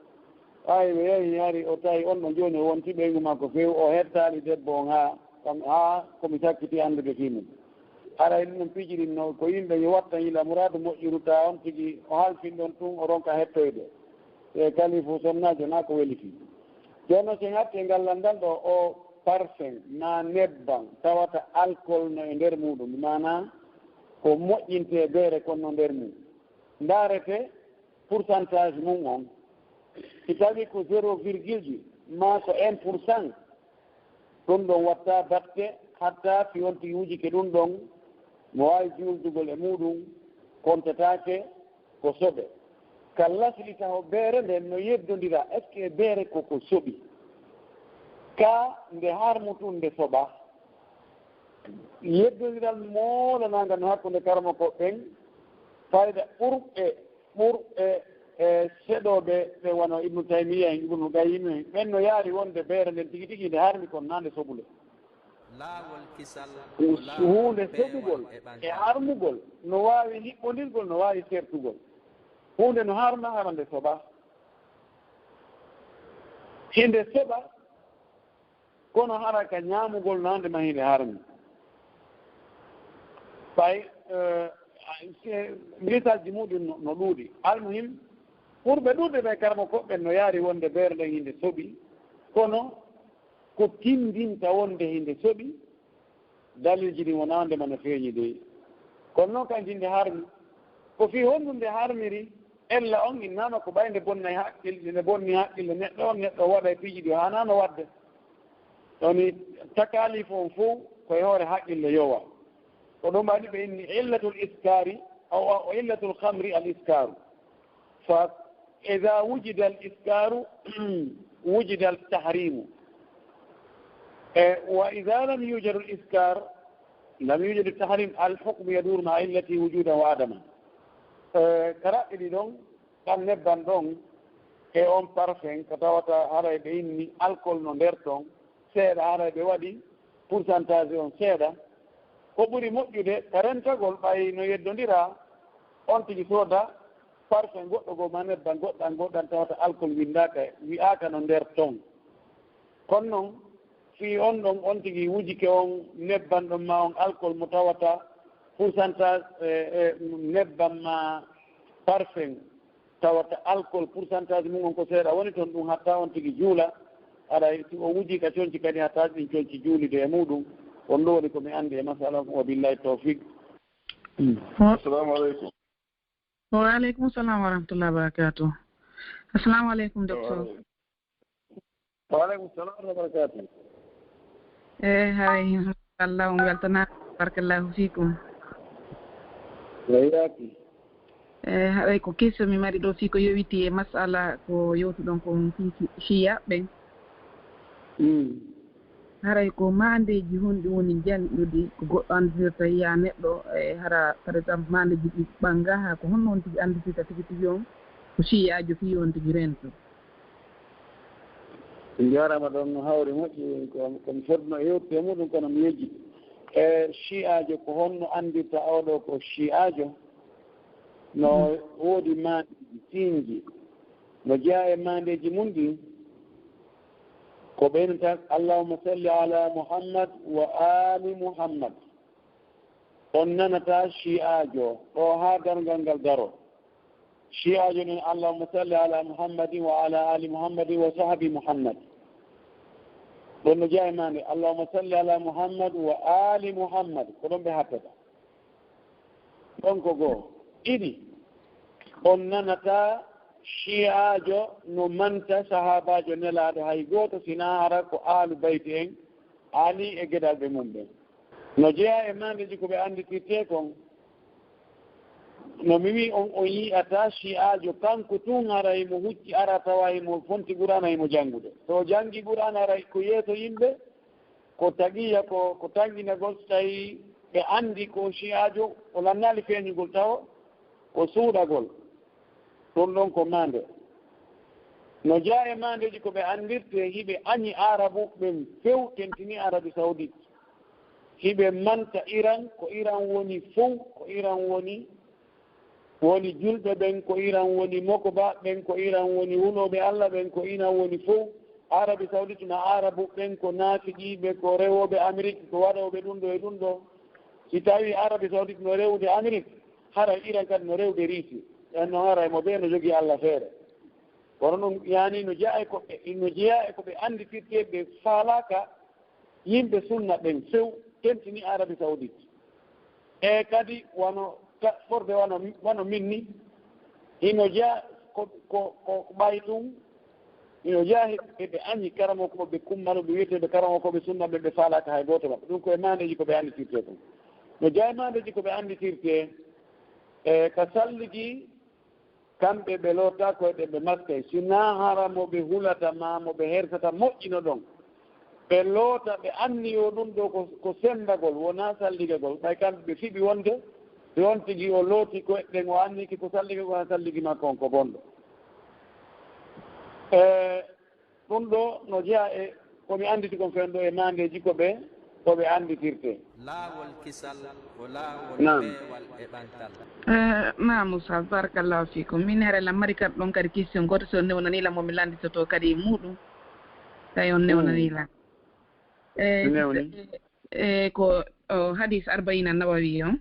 ɓay ɓe yahi hari o tawi on ɗon jooni o wonti ɓeyngu makko few, o hettaali debbo on haa, haa ko mi sakkiti anndude fii mum. Haray ɗum ɗon piiji ɗin no ko yimɓe yo watta yila muraadu moƴƴuru taa on tigi o halfin ɗon tun o ronka hettoyde. E kalifu sonnaajo naa ko weli fii. Jooni non si en artii e ngal lanndal ɗoo, o parfum maa nebban tawata alcool no e nder muuɗum, maanaa ko moƴƴintee beere kon no nder mum. Ndaarete pourcentage mum on. Si tawii ko zéro virgule ji maa ko un pour cent, ɗum ɗon watta batte, hatta si on tigi wujike ɗum ɗon, mo waawi juuldugol e muuɗum, kontataake ko soɓe. Ka lasli taho beere nden no yeddondira, est-ce que beere ko ko soɓi? Ka nde harmu tun nde soɓa? Yeddondiral moolanaangal no hakkunde karamoko ɓen, fayda ɓurɓe, ɓurɓe e seɗooɓe ɓe wano Ibnu Taymiya en, Ibnu Qayyim en, ɓen no yaari wonde beere nden tigi tigi nde harmi kon naa nde soɓule. Laawol kisal ko laawol huunde soɓugol e ɓantal. Harmugol no waawi hiɓɓondirgol, no waawi sertugol. Huunde no harma hara nde soɓa. Hinde soɓa, kono hara ka ñaamugol no hande ma hinde harmi. Ɓay, eh, misalji muɗum no, no ɗuuɗi. Almuhim, ɓurɓe ɗuuɗde ɓe karamokooɓe ɓen no yaari wonde beere nden hinde soɓi, kono ko tindinta wonde hinde soɓi, dalilji ɗin wonaa wonde ma no feeñi dey. Kono non kan hinde harmi. Ko fii honɗum nde harmiri? Ella on innama ko ɓay nde bonnay haqqille, nde bonni haqqille neɗɗo on, neɗɗo o waɗay piiji ɗi o haanaano waɗde. Woni takalifu on fow ko e hoore haqqille yowa. Ko ɗum waɗi ɓe inni illatul iskari, aw, aw illatul khamri al iskaru. Fa idha wujida al iskaru, wujida al tahrimu. E, wa idha lam yujad al iskar, lam yujad al tahrim, al hukmu yaduru ma illati wujudan wa adaman. E, ka raɓɓiɗi ɗon, kan nebban ɗon, e on parfum, ka tawata haray ɓe inni alcool no nder ton, seeɗa, haray ɓe waɗi pourcentage on seeɗa. Ko ɓuri moƴƴude ka rentagol, ɓay no yeddondira, on tigi sooda parfum goɗɗo goo maa nebban goɗɗan goɗɗan tawata alcool winndaaka, wi'aaka no nder ton. Kono non, fii on ɗon, on tigi wujike on nebban ɗon maa on alcool mo tawata pourcentage, e, e, nebban maa parfum, tawata alcool pourcentage mun on ko seeɗa woni ton, ɗun hatta on tigi juula. Haray si o wujii ka conci kadi, hatta ɗin conci juulude e muɗum. On ɗoo woni ko mi anndi e masala on, wa billahi tawfiq. Assalamu aleykum. Wa aleykum salam wa rahmatullahi wa barakatuh. Assalamu aleykum, docteur. Wa aleykum salam wa barakatuh. Eh, hay, Allah, on weltana, barakallahu fikum. Wa iyyakum. Eh, haray ko question mi mari ɗoo, fii ko yowiti e masala ko yewtuɗon kon fii shi-, shiya ɓen. Mm. Haray ko maandeeji honɗi woni janƴuɗi ko goɗɗo anndirta yiya neɗɗo, e hara, par exemple, maandeeji ɗi ɓannga, haa ko honno on tigi anndirta tigi tigi on ko shi'aajo fii on tigi rento? Njaaraama ɗon no hawri moƴƴi, ko, ko mi fotno e yewtude e muɗum, kono mi yejjiti. E shi'aajo, ko honno anndirta oo ɗoo ko shi'aajo? No woodi maandeeji siinji. No jeyaa e maandeeji mun ɗin, ko ɓe innata, "Allahumma salli ala Muhammad wa ali Muhammad." On nanataa shi'aajo ɗoo haa darngal ngal daroo. Shi'aajo nen, "Allahumma salli ala Muhammadin wa ala ali Muhammadin wa sahbi Muhammad." Ɗon no jeyaa e maande, "Allahumma salli ala Muhammad wa ali Muhammad." Ko ɗon ɓe hattata. Ɗon ko goo. Ɗiɗi, on nanataa shi'aajo no manta sahaabaajo Nelaaɗo hay gooto, sinaa hara ko aalu bayti en, Ali e geɗalɓe mum ɓen. No jeyaa e maandeeji ko ɓe annditirtee kon, no mi wi'i on, on yi'ataa shi'aajo kanko tun haray mo hucci ara tawa himo fonti Qur'aana, himo janngude. So o janngi Qur'aana haray ko yeeso yimɓe, ko taqiya, ko, ko tanƴinagol, so tawii ɓe anndi ko shi'aajo, o lannaali feeñugol taho, ko suuɗagol. Ɗun ɗon ko maande. No jeyaa e maandeeji ko ɓe anndirtee, hiɓe aɲi Aarabu ɓen few, tentini Arabi Saudit. Hiɓe manta Iran, ko Iran woni fow, ko Iran woni woni julɓe ɓen, ko Iran woni mokobaaɓe ɓen, ko Iran woni hulooɓe Alla ɓen, ko Iran woni fow. Arabi Saudite ma Arabu ɓen ko naafiqiiɓe, ko rewooɓe Amerik, ko waɗooɓe ɗun ɗoo e ɗun ɗoo. Si tawii Arabi Saudite no rewude Amerik, haray Iran kadi no rewude Riisi. Ɓen non haray mo ɓee no jogii Alla feere. Kono ɗun yaani no jeyaa e ko ɓe, no jeyaa e ko ɓe annditirtee, ɓe faalaaka yimɓe sunna ɓen few, tentini Arabi Saudite. E kadi wano ka-, forde wano, wano min ni, hino jeyaa ko, ko, ko ɓay tun, hino jeyaa he, he ɓe aɲi karamokooɓe kummaluɓe wi'eteeɓe karamokooɓe sunna ɓe, ɓe faalaaka hay gooto maɓɓe. Ɗun ko e maandeeji ko ɓe annditirtee kon. No jeyaa e maandeeji ko ɓe annditirtee, e ka salligi, kamɓe ɓe lootataa ko'e ɓe, ɓe maskay, sinaa hara mo ɓe hulata maa mo ɓe hersata moƴƴino ɗon. Ɓe loota, ɓe anniyoo ɗun ɗoo ko, ko senndagol, wonaa salligagol. Ɓay kamɓe ɓe fiɓi wonde si on tigi o looti ko'e ɗen, o anniyike ko salligagol, haa salligi makko on ko bonɗo. E, Ɗun ɗoo no jeyaa e ko mi annditi kon fewndo e maandeeji ko ɓe, ko ɓe annditirtee. Laawol kisal ko laawol Naam. Peewal e ɓantal. Eh, naam, Oustaz, barakallahu fiikum. Min here lan mari kadi ɗon kadi question gooto, si on newnanii lan mo mi lannditotoo kadi e muuɗum. Tawi on Mm. newnanii lan. Eh, Mi newni. eh, eh, ko, o, hadis Arba'iina Nawawi on.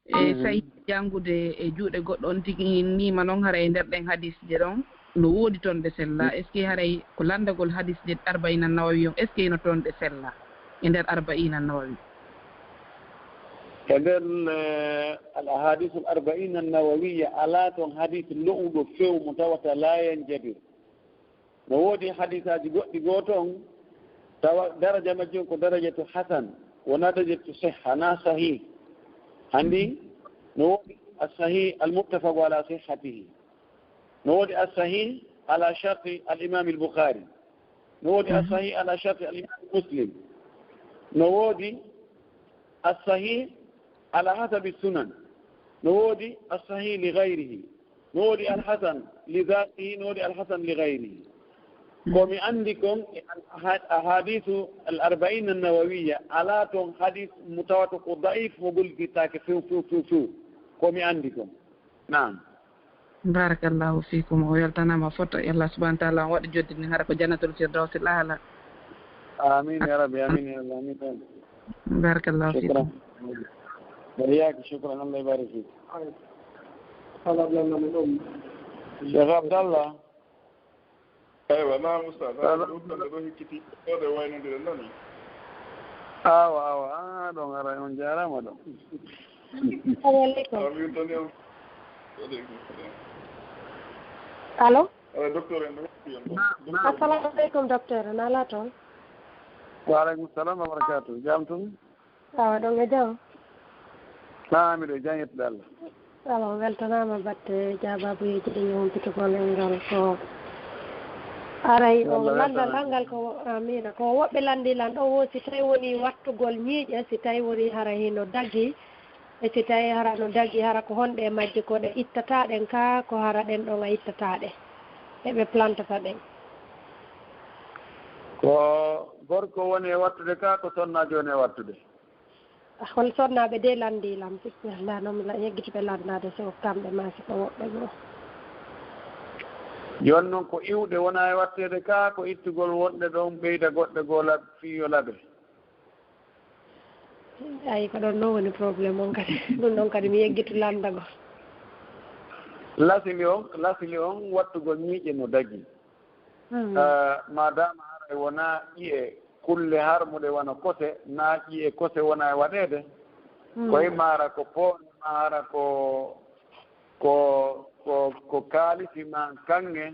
E Mhm. Sa'i janngude e juuɗe goɗɗo on tigi niima non, hara e nder ɗen hadisje ɗon no woodi ton ɗe sella. Mm. Est-ce que haray ko lanndagol hadisje Arba'iina Nawawi on, est-ce que no ton ɗe sella e nder Arba'iina Nawawi? E nder, eh, al ahadisul Arba'iina Nawawiyya, alaa ton hadis lo'uɗo few mo tawata laa yanjabir. No woodi hadisaaji goɗɗi goo ton, tawa daraja majji on ko darajatu hasan, wonaa darajatu sihha, naa sahih. Anndi, no woodi as-sahih al-muttafaqu ala sihhatihi. No woodi as-sahih ala sharti al-Imam al-Bukhari. No woodi Mhm. as-sahih ala sharti al-Imam Muslim. No woodi as-sahih ala hasabi sunan. No woodi as-sahih li ghayrihi. No woodi al-hasan li dhatihi, no woodi al-hasan li ghayrihi. Ko mi anndi kon, e al-, ha-, ahadisu al-arba'in an-nawawiyya, alaa ton hadis mo tawata ko da'if, mo gollitirtaake few, few, few, few. Ko mi anndi kon. Naam. Barakallahu fiikum. O weltanaama fota. Yo Allah subhanahu wa ta'ala on waɗa joddi ndin hara ko Jannatul Firdawsil A'la. Amin ya Rabbi, amin ya Allah, amin ya Rabbi. Barakallahu fiikum. Shukran. Wa iyyaki, shukran. Allah yubarik fik. Cheikh Abdallah. Eywa, naam, Ustaz. Allo. Ɗum ɗon ɗo hikkiti, ɗo ɗe waynondire nani. Awa, awa, ah, ɗon ara, on jaaraama ɗon. Assalamu alaikum. Amin, ɗon on. Wa alaikum salam. Allo? Ala, docteur en, ɗo hikkiti on ɗon. Naam, naam. Assalamu alaikum, docteur. Na ala toon? Wa alaikum salam wa barakatuh. Jam tun? Awa, ɗon e jam? Haa, miɗo e jam, yettude Allah. Awa, weltanaama batte jaabaabuyeeji ɗin e humpitugol en ngal. Ko aray, o lanndal an ngal ko, amiina, ko woɓɓe lanndii lan ɗoo woo, si tawi woni wattugol ñiiƴe, si tawi woni hara hino dagi, e si tawi hara no dagi, hara ko honɗe e majje ko ɗe ittataa ɗen ka, ko hara ɗen ɗon a ittataa ɗe, e ɓe plantata ɗen? Ko gorko woni e wattude ka, ko sonnaajo woni e wattude. Ah, kono sonnaaɓe de lanndii lan, si Allah non mi la-, yeggiti ɓe lanndaade, so kamɓe maa si ko woɓɓe goo. Jooni non ko iwde wona e watteede ka, ko ittugol wonɗe ɗon ɓeyda goɗɗe goo lab-, fii yo laɓe. Ayi, ko ɗon non woni problème on kadi. Ɗum ɗon kadi mi yeggitu lanndagol. Lasili on, lasili on wattugol ñiiƴe no dagi. Hmm. Eh, maadaama haray wonaa ƴi'e kulle harmuɗe wano kose, naa ƴi'e kose wona e waɗeede. Hmm. Ko imma hara ko poone, maa hara ko, ko, ko, ko kaalisi, maa kaŋŋe,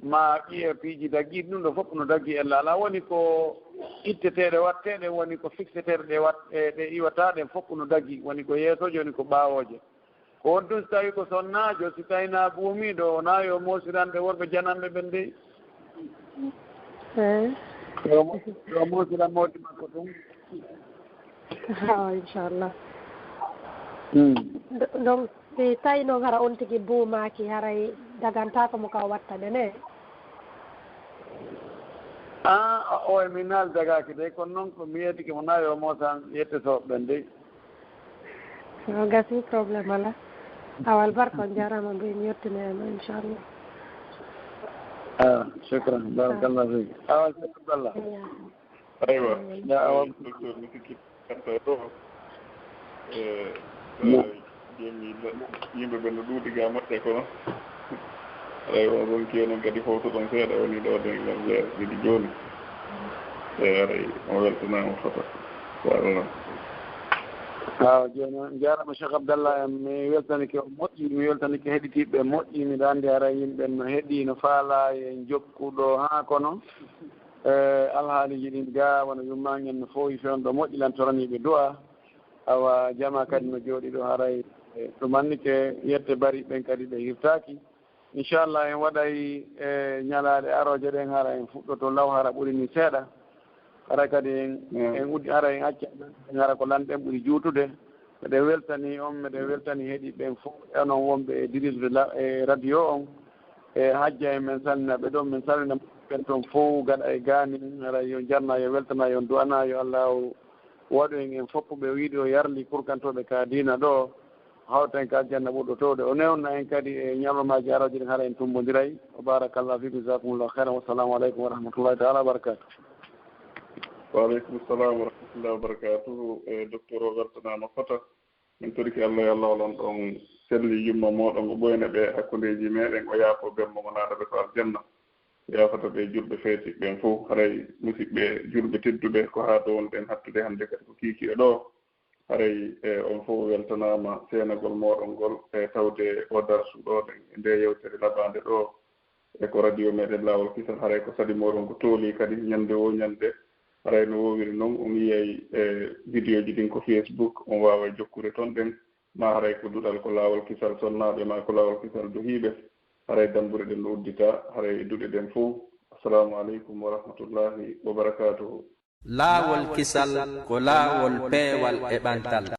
maa ƴi'e piiji dagii, ɗum ɗo fof no dagii e laalaa. Woni ko itteteeɗe watteeɗe, woni ko fikseteeɗe ɗe wat-, e ɗe iwataa ɗen fof no dagii. Woni ko yeesooje, woni ko ɓaawooje. Ko on tun, si tawi ko sonnaajo, si tawi na buumiiɗo, wonaa yo moosiranɓe worɓe jananɓe ɓen dey. Eh. Yo mo-, yo moosiran moodi makko tun. Awa, inchallah. Hmm. D-, donc, si tawi noon hara on tigi buumaaki, haray dagantaako mo ka o watta ɗen, eh? Ah, o, o, mi naal dagaaki dey, kono noon ko mi yeetike mo na yo moosan yette so ɓen dey. No gasi, problème alaa. Awa, albarka, on jaaraama, mbo en yettinoyama, inchallah. Ah, shukran. Barakallahu fik. Awa, Cheikh Abdallah. Eywa. Eywa. Ya, awa. Docteur, mi sikki karta ɗo. Eh, jooni, yimɓe ɓe no ɗuuɗi ga moƴƴa kono. Eyi, on ronki onon kadi fowtoɗon seeɗa, woni ɗo de ngal jeeya ɗiɗi jooni. Eyi, aray, on weltanaama fota. Ko Allah. Awa, jooni on jaaraama Cheikh Abdallah, en mi weltanike on moƴƴi, mi weltanike heɗitiiɓe moƴƴi, miɗo anndi haray yimɓe no heɗii, no faalaa e jokkuɗo haa kono. Eh, alhaaliiji ɗin ga wano yummaangen no foowi fewndo moƴƴi lan toraniiɓe du'a. Awa, jama kadi no jooɗi ɗo haray, eh, ɗumannike yette bari ɓen kadi ɓe hirtaaki. Inchallah, en waɗay, eh, ñalaaɗe arooje ɗen, hara en fuɗɗoto law, hara ɓuri ni seeɗa. Hara kadi en, en uddi, hara en acca, hara ko lanɗen ɓuri juutude. Meɗen weltani on, meɗen weltani heɗi ɓen fof, e onon wonɓe e dirisde la-, e radio on. E hajja en, men salmina ɓe ɗon, men salmina ɓen ton fof, gaɗa e gaani, hara yo jarna, yo weltana, yo du'ana, yo Allahu waɗu en, en fof ɓe wiiɗo yarli kurkantooɓe ka diina ɗo, hawta en ka aljanna ɓurɗo towde. O newna en kadi e ñalormaaji arooji ɗin, hara en tummbondiray. Wa barakallahu fikum, jazakumullahu khairan. Wassalamu alaikum wa rahmatullahi ta'ala wa barakatuh. Wa alaikum salam wa rahmatullahi wa barakatuh. E, docteur o weltanaama fota. Min torike Allah, yo Allah walan ɗon selli yumma mooɗon, o ɓoyna ɓe hakkundeeji meɗen, o yaafo bemmo mo naata ɓe ko aljanna. Yaafata ɓe julɓe feetiiɓe ɓen fof. Haray musidɓe julɓe tedduɓe, ko haa ɗo wonɗen hattude hannde kadi ko kiikiiɗe ɗo. Haray, e, on fof weltanaama seenagol mooɗon ngol, e, tawde o darsu ɗo ɗen e nde yewtere laɓaande ɗo. E ko radio meɗen Laawol Kisal, haray ko sali mooɗon ko tooli kadi ñannde woo ñannde. Haray no woowiri non, on yiyay, e, vidéoji ɗin ko Facebook, on waaway jokkude ton ɗen. Ma haray ko duɗal ko Laawol Kisal sonnaaɓe ma ko Laawol Kisal duhiiɓe. Haray dambuɗe ɗen no uddita, haray e duɗe ɗen fof. Assalaamu aleykum wa rahmatullaahi wa barakaatuhu. Laawol Kisal ko laawol peewal e ɓantal.